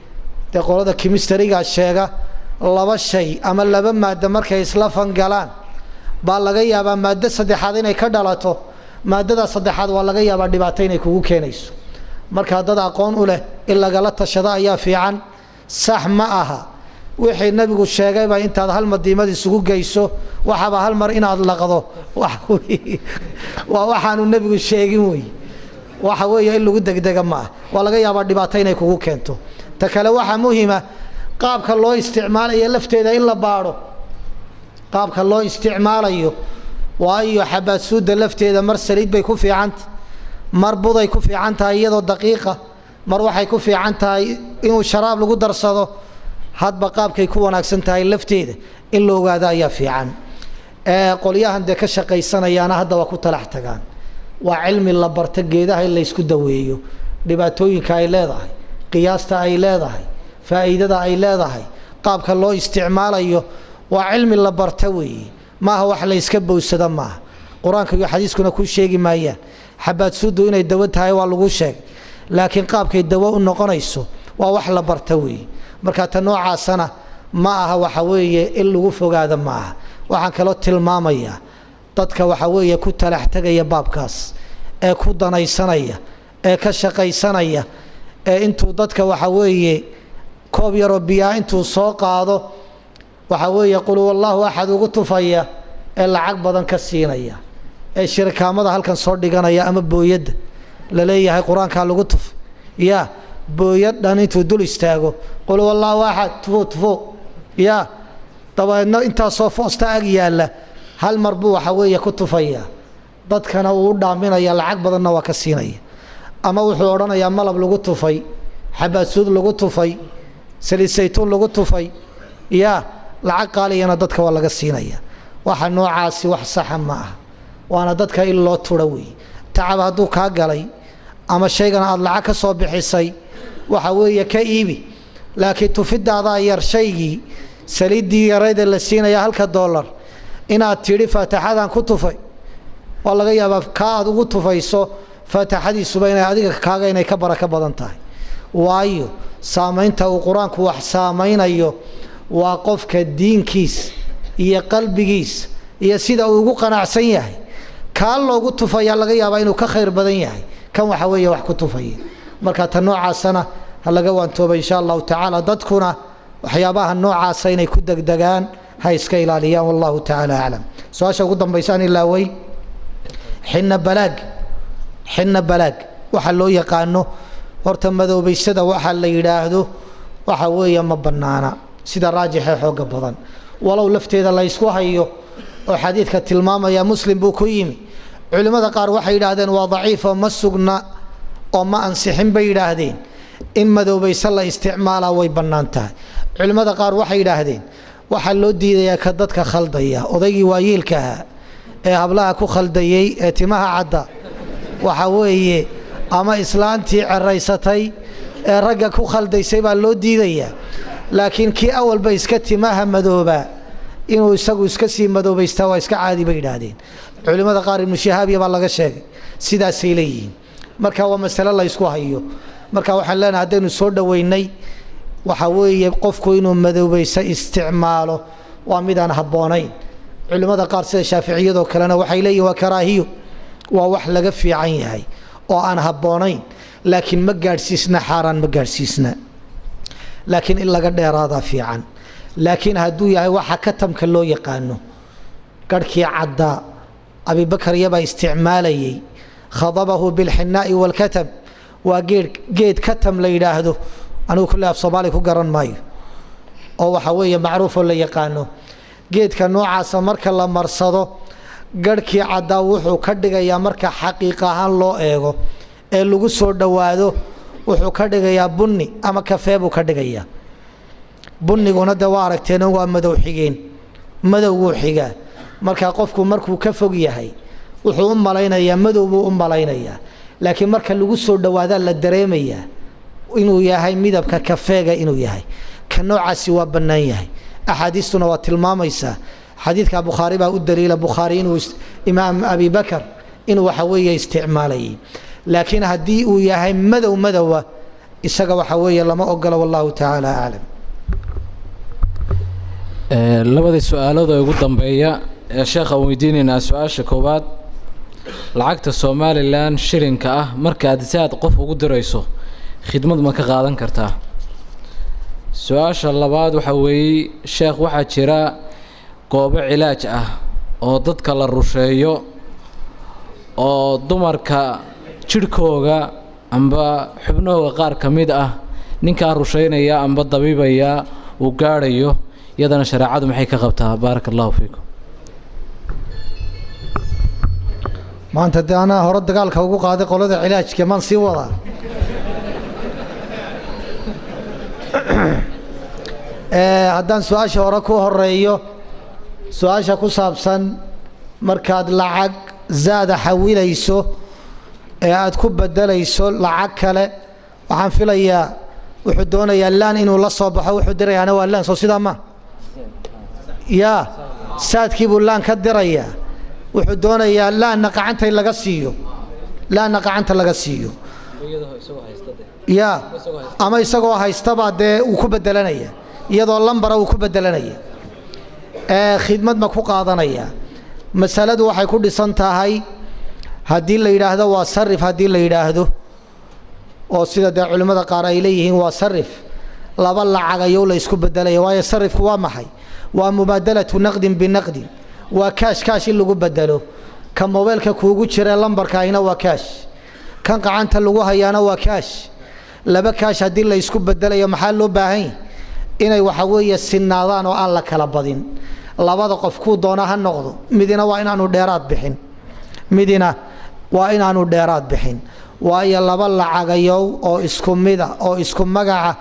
dee qolada kimistarigaa sheega. Laba shay ama laba maaddo markay isla fangalaan baa laga yaabaa maaddo saddexaad inay ka dhalato. Maadada saddexaad waa laga yaabaa dhibaato inay kugu keenayso. Markaa dad aqoon u leh in lagala tashado ayaa fiican. Sax ma aha wixii nabigu sheegayba intaad hal madiimad isugu geyso waxaaba hal mar inaad laqdo, waa waxaanu nebigu sheegin wey. Waxa weeye in lagu degdega ma ah, waa laga yaabaa dhibaato inay kugu keento. Ta kale waxaa muhima qaabka loo isticmaalayo lafteeda in la baadho, qaabka loo isticmaalayo, waayo xabaadsuudda lafteeda mar saliid bay ku fiicanta, mar buday ku fiican tahay iyadoo daqiiqa, mar waxay ku fiican tahay inuu sharaab lagu darsado. Hadba qaabkay ku wanaagsan tahay lafteeda in la ogaado ayaa fiican. Qolyahan dee ka shaqaysanayaana hadda waa ku talax tagaan. Waa cilmi la barta geedaha in la ysku daweeyo, dhibaatooyinka ay leedahay, qiyaasta ay leedahay, faa'iidada ay leedahay, qaabka loo isticmaalayo, waa cilmi la barta weeye. Maaha wax la yska bowsada maaha. Qur-aanka iyo xadiiskuna kuu sheegi maayaan xabaadsuuddu inay dawo tahay, waa lagu sheegay, laakiin qaabkay dawo u noqonayso waa wax la barta weeye. Marka ta noocaasana ma aha waxa weeye in lagu fogaado ma aha. Waxaan kaloo tilmaamayaa dadka waxa weeye ku talax tegaya baabkaas ee ku danaysanaya ee ka shaqaysanaya ee intuu dadka waxa weeye koob yaroo biyaa intuu soo qaado waxa weeye qul huwa allahu axad ugu tufaya. ee lacag badan ka siinaya ee shirkaamada halkan soo dhiganaya ama booyadda la leeyahay qur-aankaa lagu tuf, ya booyad dhan intuu dul istaago qul wallaahu axad tufo tufo, ya dabeedna intaasoo foosta ag yaalla hal mar buu waxa weeye ku tufaya, dadkana uu u dhaaminaya, lacag badanna waa ka siinaya. Ama wuxuu odhanayaa malab lagu tufay, xabaasuud lagu tufay, saliid saytuun lagu tufay, ya lacag qaaliyana dadka waa laga siinaya. Waxa noocaasi wax saxa ma aha, waana dadka in loo tura weeye. Tacab hadduu kaa galay ama shaygan aada lacag ka soo bixisay, waxa weeye ka iibi, laakiin tufidaadaa yar shaygii saliiddii yarayda la siinaya halka dollar inaad tidhi faataxadan ku tufay, waa laga yaabaa kaa aad ugu tufayso faataxadiisuba inay adiga kaaga inay ka barako badan tahay. Waayo saamaynta uu qur-aanku wax saamaynayo waa qofka diinkiis iyo qalbigiis iyo sida uu ugu qanacsan yahay. Kaa loogu tufayaa laga yaabaa inuu ka khayr badan yahay kan waxa weeye wax ku tufaya. Marka ta noocaasana ha laga waantooba insha allahu tacaala, dadkuna waxyaabaha noocaasa inay ku degdegaan ha iska ilaaliyaan, wallahu tacaala aclam. Su-aasha ugu dambaysa aan ilaaway, xinna balaag. Xinna balaag waxaa loo yaqaano horta madoobaysada waxaa la yidhaahdo waxa weeye ma bannaana sida raajixee xooga badan, walow lafteeda la ysku hayo oo xadiidka tilmaamaya Muslim buu ku yimi. Culimmada qaar waxay yidhaahdeen waa daciif oo ma sugna oo ma ansixin bay yidhaahdeen, in madoobayse la isticmaalaa way bannaan tahay. Culimmada qaar waxay yidhaahdeen waxaa loo diidayaa ka dadka khaldaya, odaygii waayeelka ahaa ee hablaha ku khaldayey ee timaha cadda waxa weeye, ama islaantii ceraysatay ee ragga ku khaldaysay baa loo diidayaa. Laakiin kii awalba iska timaha madoobaa inuu isagu iska sii madoobaystaa waa iska caadi bay yidhaahdeen culimmada qaar. Ibnu Shihaabiya baa laga sheegay sidaasay leeyihiin. Marka waa masale la ysku hayo. Marka waxaan leenahay haddaynu soo dhoweynay waxa weeye qofku inuu madoobaysa isticmaalo waa midaan habboonayn. Culimmada qaar sida shaaficiyadoo kalena waxay leeyihin waa karaahiyo, waa wax laga fiican yahay oo aan habboonayn, laakiin ma gaadhsiisna xaaraan, ma gaadhsiisna, laakiin in laga dheeraadaa fiican. Laakiin hadduu yahay waxa katamka loo yaqaano garhkii caddaa, Abibakar iyabaa isticmaalayay, khadabahu bilxinaa'i waalkatam, waa geed geed katam la yidhaahdo, anigu kulle af Soomaali ku garan maayo, oo waxa weeye macruufoo la yaqaano. Geedka noocaasa marka la marsado garhkii caddaa wuxuu ka dhigayaa, marka xaqiiq ahaan loo eego ee lagu soo dhowaado, wuxuu ka dhigayaa bunni ama kafee buu ka dhigayaa. Bunniguna de waa aragteen waa madow xigeen, madowguu xigaa. Marka qofku markuu ka fog yahay wuxuu u malaynayaa madow buu u malaynayaa, laakiin marka lagu soo dhowaadaa la dareemayaa inuu yahay midabka kafeega inuu yahay. Ka noocaasi waa bannaan yahay, axaadiistuna waa tilmaamaysaa. Xadiidka Bukhaari baa u daliila, Bukhaari inuu imaam Abi Bakar inuu waxa weeye isticmaalayay. Laakiin haddii uu yahay madow madowa isaga waxa weeye lama ogola, wallahu tacaala aclam. Labadii su-aalood ee ugu dambeeya ee sheekha aan weydiinaynaa, su-aasha koowaad: lacagta Somalilan shilinka ah markaad si aad qof ugu dirayso khidmad ma ka qaadan kartaa? Su-aasha labaad waxaa weeye, sheekh, waxaa jira goobo cilaaj ah oo dadka la rusheeyo oo dumarka jidhkooga amba xubnahooga qaar ka mid ah ninkaa rusheynaya amba dabiibaya uu gaadhayo, iyadana shareecadu maxay ka qabtaa? Baaraka allahu fiikum. Maanta dee anaa hore dagaalka ugu qaaday qolada cilaajka, maan sii wadaa. Haddaan su-aasha hore ku horeeyo, su-aasha ku saabsan markaad lacag zaada xawilayso ee aada ku bedelayso lacag kale, waxaan filayaa wuxuu doonayaa laan inuu la soo baxo, wuxuu dirayaana waa laan, soo sidaa ma ya saadkii buu laan ka dirayaa, wuxuu doonayaa laanna qacanta in laga siiyo, laanna qacanta laga siiyo ya, ama isagoo haystabaa dee uu ku bedelanaya, iyadoo lambara uu ku bedelanaya, khidmad ma ku qaadanaya? Masaladu waxay ku dhisan tahay haddii la yidhaahdo waa sarif, haddii la yidhaahdo oo sida dee culimmada qaar ay leeyihiin waa sarif, laba lacagayow la isku bedelaya. Waayo sarifku waa maxay? Waa mubaadalatu naqdin binaqdin, Waa kaash, kaash in lagu bedelo. Ka mobeylka kuugu jira lambarkaahina waa kaash, kan qacanta lagu hayaana waa kaash. Laba kaash haddii la isku bedelayo, maxaa loo baahan yahy? Inay waxa weeye sinaadaan oo aan la kala badin. Labada qof kuu doona ha noqdo, midina waa inaanu dheeraad bixin, midina waa inaanu dheeraad bixin. Waayo laba lacagayow oo isku mida oo isku magaca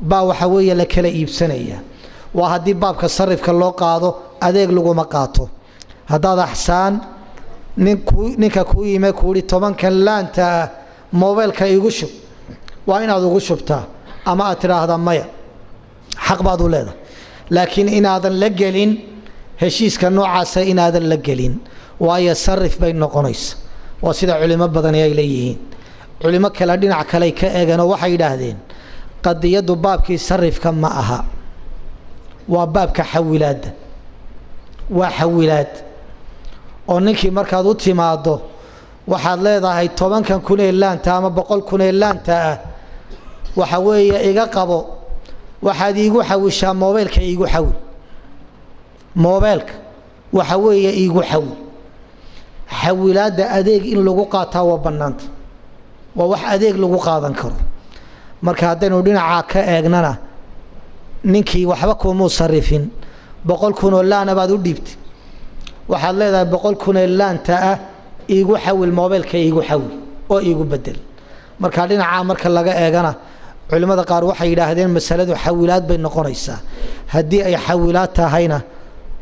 baa waxa weeye la kala iibsanaya. Waa haddii baabka sarifka loo qaado, adeeg laguma qaato. Haddaad axsaan ninku ninka kuu yime kuuhi 10kan laanta ah mobeylka igu shub, waa inaad ugu shubtaa ama aad tidhaahdaa maya, xaq baad u leedahay. Laakiin inaadan la gelin heshiiska noocaasa, inaadan la gelin, waayo sarif bay noqonaysa. Waa sida culimo badani ay leeyihiin. Culimo kale dhinac kaley ka eegeenoo waxay yidhaahdeen qadiyaddu baabkii sarifka ma aha, waa baabka xawilaadda. Waa xawilaad oo ninkii markaad u timaaddo waxaad leedahay 10kan kun ee laanta ama 100 kun ee laanta ah waxa weeye iga qabo, waxaad iigu xawishaa mobeylka, iigu xawil mobeylka, waxa weeye iigu xawil. Xawilaadda adeeg in lagu qaataa waa bannaanta, waa wax adeeg lagu qaadan karo. Marka haddaynu dhinacaa ka eegnana, ninkii waxba kumuu sarifin, 100 kun oo laana baad u dhiibtay, waxaad leedahay 100 kun ee laanta ah iigu xawil mobeylka, iigu xawil oo iigu bedel. Marka dhinacaa marka laga eegana, culimmada qaar waxay yidhaahdeen masaladu xawilaad bay noqonaysaa. Haddii ay xawilaad tahayna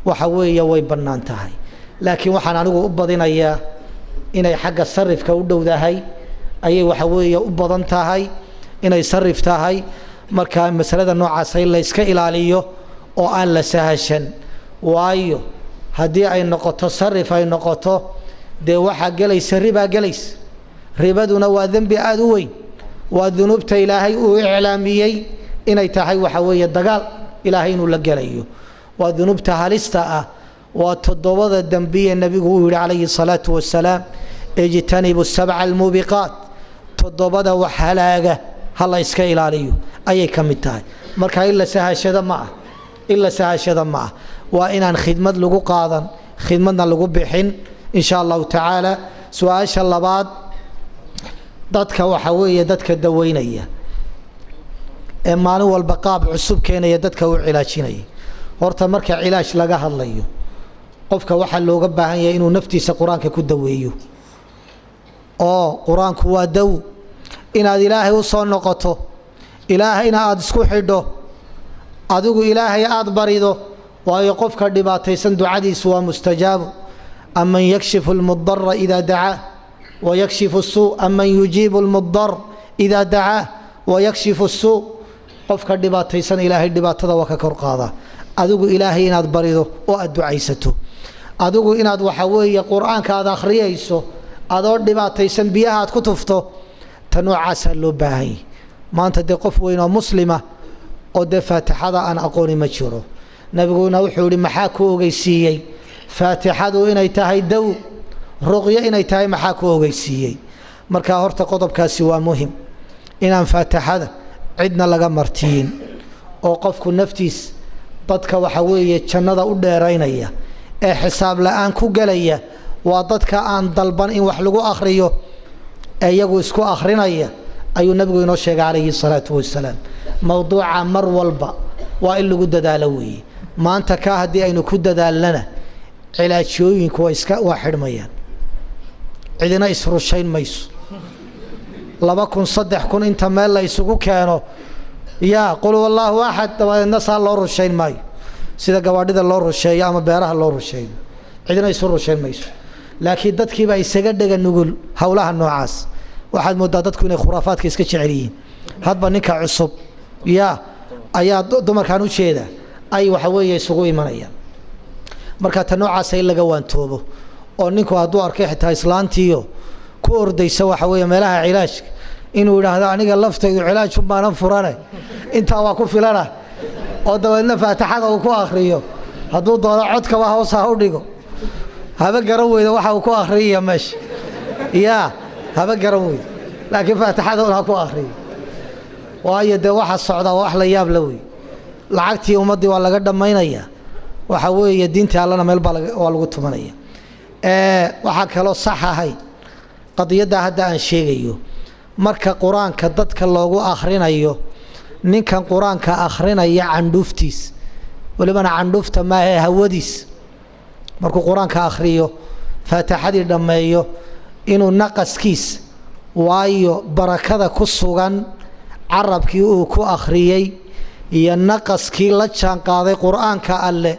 waxa weeye way bannaan tahay. Laakiin waxaan anigu u badinayaa inay xagga sarifka u dhowdahay, ayay waxa weeye u badan tahay inay sarif tahay. Marka masalada noocaasa in la yska ilaaliyo oo aan la sahashan, waayo haddii ay noqoto sarif ay noqoto, dee waxaa gelaysa ribaa gelaysa. Ribaduna waa dembi aada u weyn, waa dunuubta Ilaahay uu iclaamiyey inay tahay waxa weeye dagaal Ilaahay inuu la gelayo. Waa dunuubta halista ah, waa 7da dembiye nebigu uu yihi calayhi salaatu wasalaam ijtanibu 7 almuubiqaat, 7da wax halaaga ha la iska ilaaliyo ayay ka mid tahay. Marka in la sahashado ma ah, in la sahashado ma ah. Waa inaan khidmad lagu qaadan, khidmadna lagu bixin, in sha allahu tacaala. Su-aasha labaad, dadka waxa weeye dadka daweynaya ee maalin walba qaab cusub keenaya dadka u cilaajinaya. Horta marka cilaaj laga hadlayo, qofka waxaa looga baahan yahay inuu naftiisa qur-aanka ku daweeyo, oo qur-aanku waa daw. Inaad Ilaahay u soo noqoto, Ilaahayna aada isku xidho, adigu Ilaahay aada barido, waayo qofka dhibaataysan ducadiisu waa mustajaabu. Aman yakshifu lmudara idaa dacaa wayakshifu suu, aman yujiibu lmudar idaa dacaa wayakshifu suu. Qofka dhibaataysan Ilaahay dhibaatada waa ka kor qaadaa. Adigu Ilaahay inaad barido oo aada ducaysato, adigu inaad waxa weeye qur-aanka aad akhriyayso adoo dhibaataysan, biyaha aad ku tufto, ta noocaasaa loo baahan yahy. Maanta dee qof weyn oo muslima oo dee faatixada aan aqooni ma jiro. Nabiguna wuxuu yihi maxaa ku ogeysiiyey faatixadu inay tahay daw, ruqyo inay tahay, maxaa ku ogeysiiyey? Marka horta qodobkaasi waa muhim, inaan faatixada cidna laga martiyin oo qofku naftiis. Dadka waxa weeye jannada u dheeraynaya ee xisaab la-aan ku gelaya waa dadka aan dalban in wax lagu akhriyo ee iyagu isku akhrinaya, ayuu nabigu inoo sheegay calayhi salaatu wasalaam. Mowduuca mar walba waa in lagu dadaalo weeye. Maanta kaa haddii aynu ku dadaalnana, cilaajyooyinku waa iska waa xidhmayaan, cidina isrushayn mayso. 2000 3000 inta meel la isugu keeno yaa qul wallaahu axad, dabadeedna saa loo rushayn maayo sida gawaadhida loo rusheeyo ama beeraha loo rusheeyo, cidina isu rushayn mayso. Laakiin dadkiibaa isaga dhega nugul howlaha noocaas. Waxaad moodaa dadku inay khuraafaadka iska jecel yihiin. Hadba ninka cusub yaa ayaa dumarkaan ujeeda ay waxa weeye isugu imanayaan. Marka ta noocaasa in laga waantoobo, oo ninku hadduu arkay xitaa islaantiiyo ku ordaysa waxa weeye meelaha cilaajka, inuu yidhaahdo aniga laftaydu cilaajun baanan furane, intaa waa ku filana, oo dabeedna faatixada uu ku akriyo. Hadduu doono codkaba hoos ha u dhigo, haba garan weyda waxa uu ku akriyaya meesha, yaa haba garan weyda, laakiin faatixada un ha ku akriyo. Waayo dee waxa socdaa waa wax la yaab la wey. Lacagtii ummaddii waa laga dhammaynayaa. Waxa weeye diinta Allana meel baa waa lagu tumanaya. Waxaa kaloo sax ahay qadiyadda hadda aan sheegayo, marka qur-aanka dadka loogu akhrinayo, ninkan qur-aanka akhrinaya candhuuftiis, welibana candhuufta maahe hawadiis, markuu qur-aanka akhriyo faatixadii dhammeeyo inuu naqaskiis, waayo barakada ku sugan carabkii uu ku akhriyey iyo naqaskii la jaan qaaday qur-aanka Alle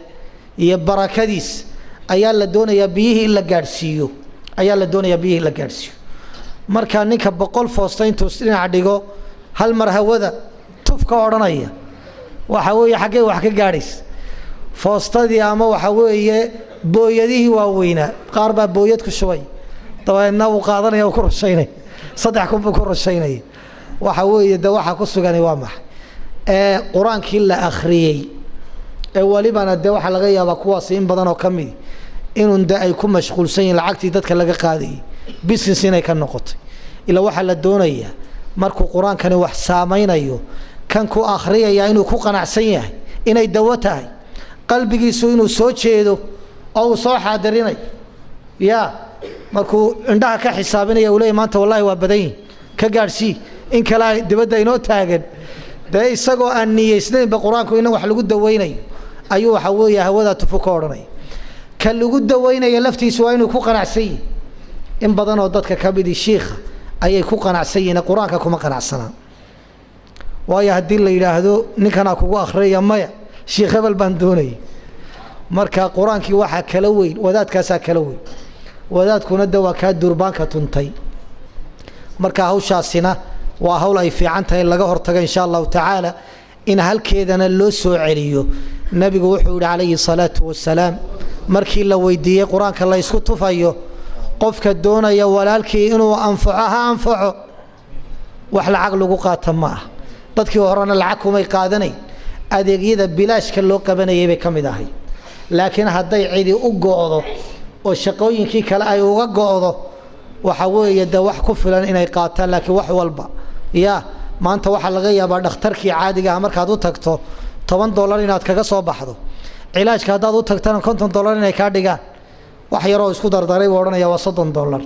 iyo barakadiis ayaa la doonayaa biyihii in la gaadhsiiyo, ayaa la doonayaa biyihii in la gaadhsiiyo. Marka ninka 100 foosta intuu dhinac dhigo hal mar hawada tufka odhanaya, waxa weeye xaggee wax ka gaadhaysa foostadii? Ama waxa weeye booyadihii waaweynaa, qaar baa booyad ku shubay, dabeedna uu qaadanaya, uu ku rushaynaya, 3000 buu ku rushaynaya. Waxa weeye de waxa ku sugani waa maxay ee qur-aankii la akhriyey? Ee welibana dee waxaa laga yaabaa kuwaasi in badan oo ka midi inun de ay ku mashquulsan yihin lacagtii dadka laga qaadayay, business inay ka noqotay. Ilaa waxaa la doonayaa markuu qur-aankani wax saamaynayo, kan ku akhriyaya inuu ku qanacsan yahay inay dawo tahay, qalbigiisu inuu soo jeedo oo uu soo xaadirinayo, ya markuu indhaha ka xisaabinaya uu leeyay maanta wallahi waa badan yihin, ka gaadhsii in kalea dibadda inoo taagan. Dee isagoo aan niyeysnaynba qur-aanku in wax lagu daweynayo ayuu waxa weeye hawadaa tufu ka odhanaya. Ka lagu daweynaya laftiisu waa inuu ku qanacsan yihi. In badan oo dadka ka midii shiikha ayay ku qanacsan yihiin, qur-aanka kuma qanacsanaa. Waayo haddii la yidhaahdo ninkanaa kugu akhriyaya, maya, shiikh hebel baan doonayay. Marka qur-aankii waxaa kala weyn wadaadkaasaa kala weyn, wadaadkuna de waa kaa durbaanka tuntay. Marka hawshaasina waa hawl ay fiican tahay in laga hortago insha Allahu tacaala, in halkeedana loo soo celiyo. Nebigu wuxuu yihi calayhi salaatu wasalaam markii la weydiiyey qur-aanka la isku tufayo, qofka doonaya walaalkii inuu anfaco ha anfaco, wax lacag lagu qaata ma ah. Dadkii horena lacag kumay qaadanayn, adeegyada bilaashka loo qabanayay bay ka mid ahay. Laakiin hadday cidi u go'do oo shaqooyinkii kale ay uga go'do, waxa weeye de wax ku filan inay qaataan. Laakiin wax walba ya maanta waxaa laga yaabaa dhakhtarkii caadiga ah markaad u tagto $10 inaad kaga soo baxdo, cilaajka haddaad u tagtana $50 inay kaa dhigaan. Wax yaroo isku dardaray buu odhanaya, waa $30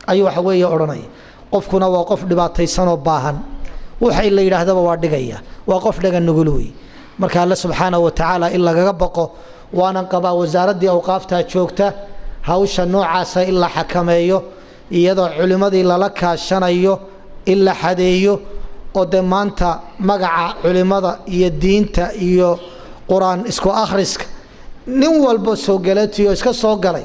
ayuu waxa weeye odhanaya. Qofkuna waa qof dhibaataysanoo baahan, waxay la yidhaahdaba waa dhigaya, waa qof dhaga nugul wey. Marka Alle subxaanahu wa tacaala in lagaga baqo waanan qabaa. Wasaaraddii awqaaftaa joogta, hawsha noocaasa in la xakameeyo iyadoo culimmadii lala kaashanayo, in la xadeeyo oo dee maanta magaca culimmada iyo diinta iyo qur-aan isku akhriska nin walba soo galatiyo iska soo galay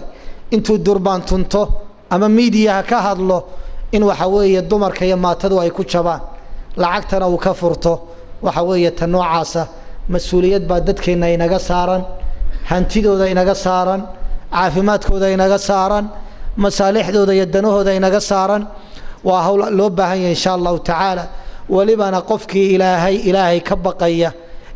intuu durbaan tunto ama miidiyaha ka hadlo in waxa weeye dumarka iyo maatadu ay ku jabaan, lacagtana uu ka furto. Waxa weeye ta noocaasa mas-uuliyad baa dadkeenna inaga saaran, hantidooda inaga saaran, caafimaadkooda inaga saaran, masaalixdooda iyo danahooda inaga saaran. Waa hawl loo baahan yahay insha Allahu tacaala. Welibana qofkii Ilaahay ka baqaya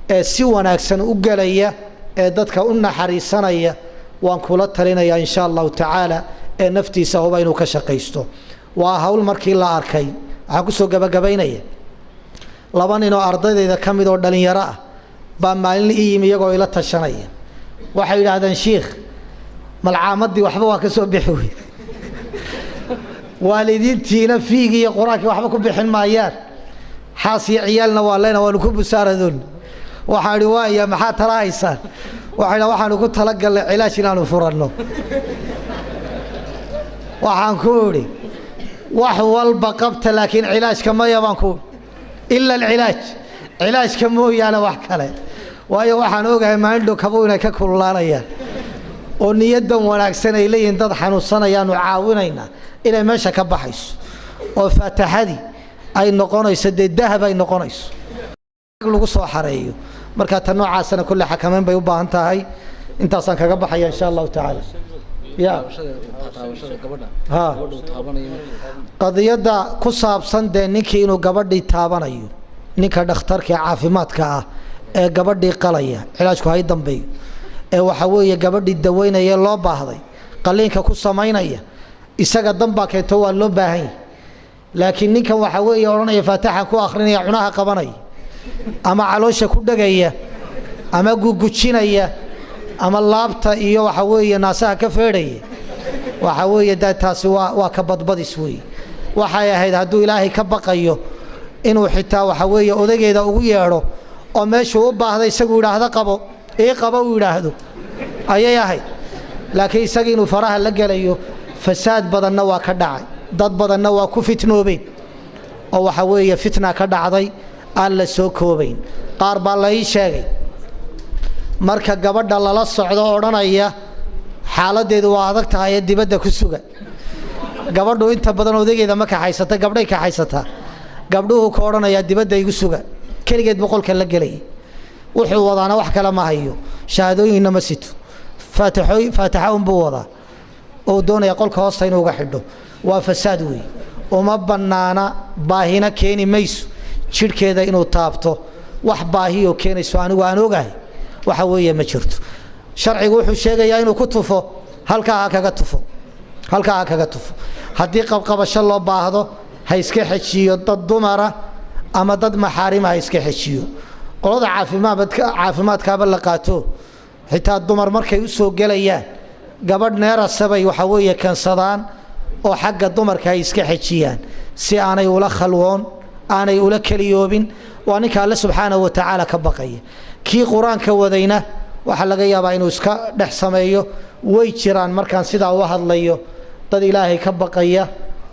ee si wanaagsan u gelaya ee dadka u naxariisanaya waan kula talinayaa insha Allahu tacaala ee naftiisa huba inuu ka shaqaysto. Waa hawl markii la arkay. Waxaan kusoo gabagabaynaya, laba nin oo ardaydayda ka mid oo dhalinyaro ah baa maalin ii yimi iyagoo ila tashanaya. Waxay yidhaahdeen, shiikh, malcaamadii waxba waa ka soo bixi wey, waalidiintiina fiigi iyo qur-aankii waxba ku bixin maayaan, xaas iyo ciyaalna waa lena, waanu ku busaaradoon. Waxaan idhi, waaya, maxaa tala haysaan? Waxay dha waxaanu ku talagalnay cilaash inaanu furanno. Waxaan ku idhi, wax walba qabta laakiin cilaajka maya baan ku idhi, ila alcilaaj, cilaajka mooyaane wax kale. Waayo waxaan ogahay maalin kabu inay ka kululaanayaan oo niyaddan wanaagsan ay leeyihiin dad xanuunsanayaanu caawinaynaa inay meesha ka baxayso oo faataxadii ay noqonayso dee dahab ay noqonayso lagu soo xareeyo. Marka ta noocaasana kulle xakameyn bay u baahan tahay. Intaasaan kaga baxaya insha Allahu tacaala. Ya ha qadiyadda ku saabsan dee ninkii inuu gabadhii taabanayo, ninka dhakhtarka caafimaadka ah ee gabadhii qalaya, cilaajku hay dambeeyo, ee waxa weeye gabadhii daweynaya loo baahday qaliinka ku samaynaya, isaga danbaa keento, waa loo baahan yahy. Laakiin ninkan waxa weeye odhanaya faataxan ku akrinaya, cunaha qabanaya ama caloosha ku dhegaya ama gugujinaya Ama laabta iyo waxa weeye naasaha ka feedhaya, waxa weeye da taasi waa ka badbadis weeye. Waxay ahayd hadduu Ilaahay ka baqayo inuu xitaa waxa weeye odageeda ugu yeedho oo meeshuu u baahda isagu yidhaahdo qabo, ii qabo uu yidhaahdo ayay ahayd. Laakiin isagii inuu faraha la gelayo, fasaad badanna waa ka dhacay, dad badanna waa ku fitnoobeen, oo waxa weeye fitna ka dhacday aan la soo koobayn. Qaar baa la ii sheegay marka gabadha lala socdo odhanaya xaaladdeedu waa adag tahay ee dibadda ku suga. Gabadhu inta badan odageeda ma kaxaysata, gabdhay kaxaysataa. Gabdhuhu ka odhanayaa dibadda igu suga, keligeed boqolka la gelaya. Wuxuu wadaana wax kale ma hayo, shahaadooyinna ma sito, faatixooy faatixa unbuu wadaa oo doonaya qolka hoosta inuu uga xidho. Waa fasaad weeye, uma bannaana, baahina keeni mayso jidhkeeda inuu taabto. Wax baahiyoo keenayso anigu aan ogahay waxa weeye ma jirto. Sharcigu wuxuu sheegayaa inuu ku tufo halkaa ha kaga tufo, halkaa ha kaga tufo. Haddii qabqabasho loo baahdo ha iska xejiyo dad dumara ama dad maxaarima ha iska xejiyo. Qolada caafimaadka caafimaadkaaba la qaato, xitaa dumar markay u soo gelayaan gabadh neerasabay waxa weeye kansadaan oo xagga dumarka ay iska xejiyaan si aanay ula khalwoon, aanay ula keliyoobin. Waa ninka Alle subxaanahu wa tacaala ka baqaya. Kii qur-aanka wadayna waxaa laga yaabaa inuu iska dhex sameeyo. Way jiraan markaan sidaa u hadlayo dad Ilaahay ka baqaya,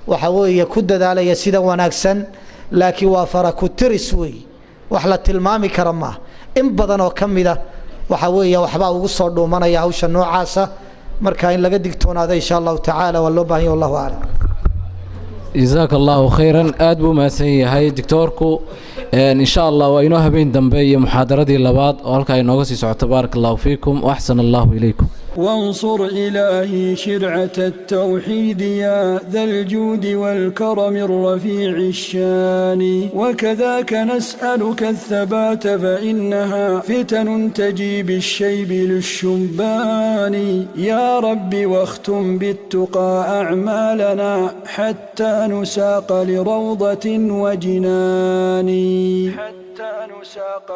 waxa weeye ku dadaalaya sida wanaagsan, laakiin waa fara ku tiris weey, wax la tilmaami kara maaha. In badan oo ka mida waxa weeye waxbaa ugu soo dhuumanaya hawsha noocaasa. Marka in laga digtoonaado insha Allahu tacaala waa loo baahan yahy. Wallahu aclam. Jazaaka allahu khayran, aad buu mahadsan yahay doctoorku. Insha Allah waa inoo habeen dambe iyo muxaadaradii labaad oo halkaa inooga sii socoto. Baaraka allahu fiikum wa axsana allahu ilaykum. وانصر إلهي شرعة التوحيد يا ذا الجود والكرم الرفيع الشان، وكذاك نسألك الثبات فإنها فتن تجي بالشيب للشبان يا رب، واختم بالتقى أعمالنا حتى نساق لروضة وجنان، حتى نساق.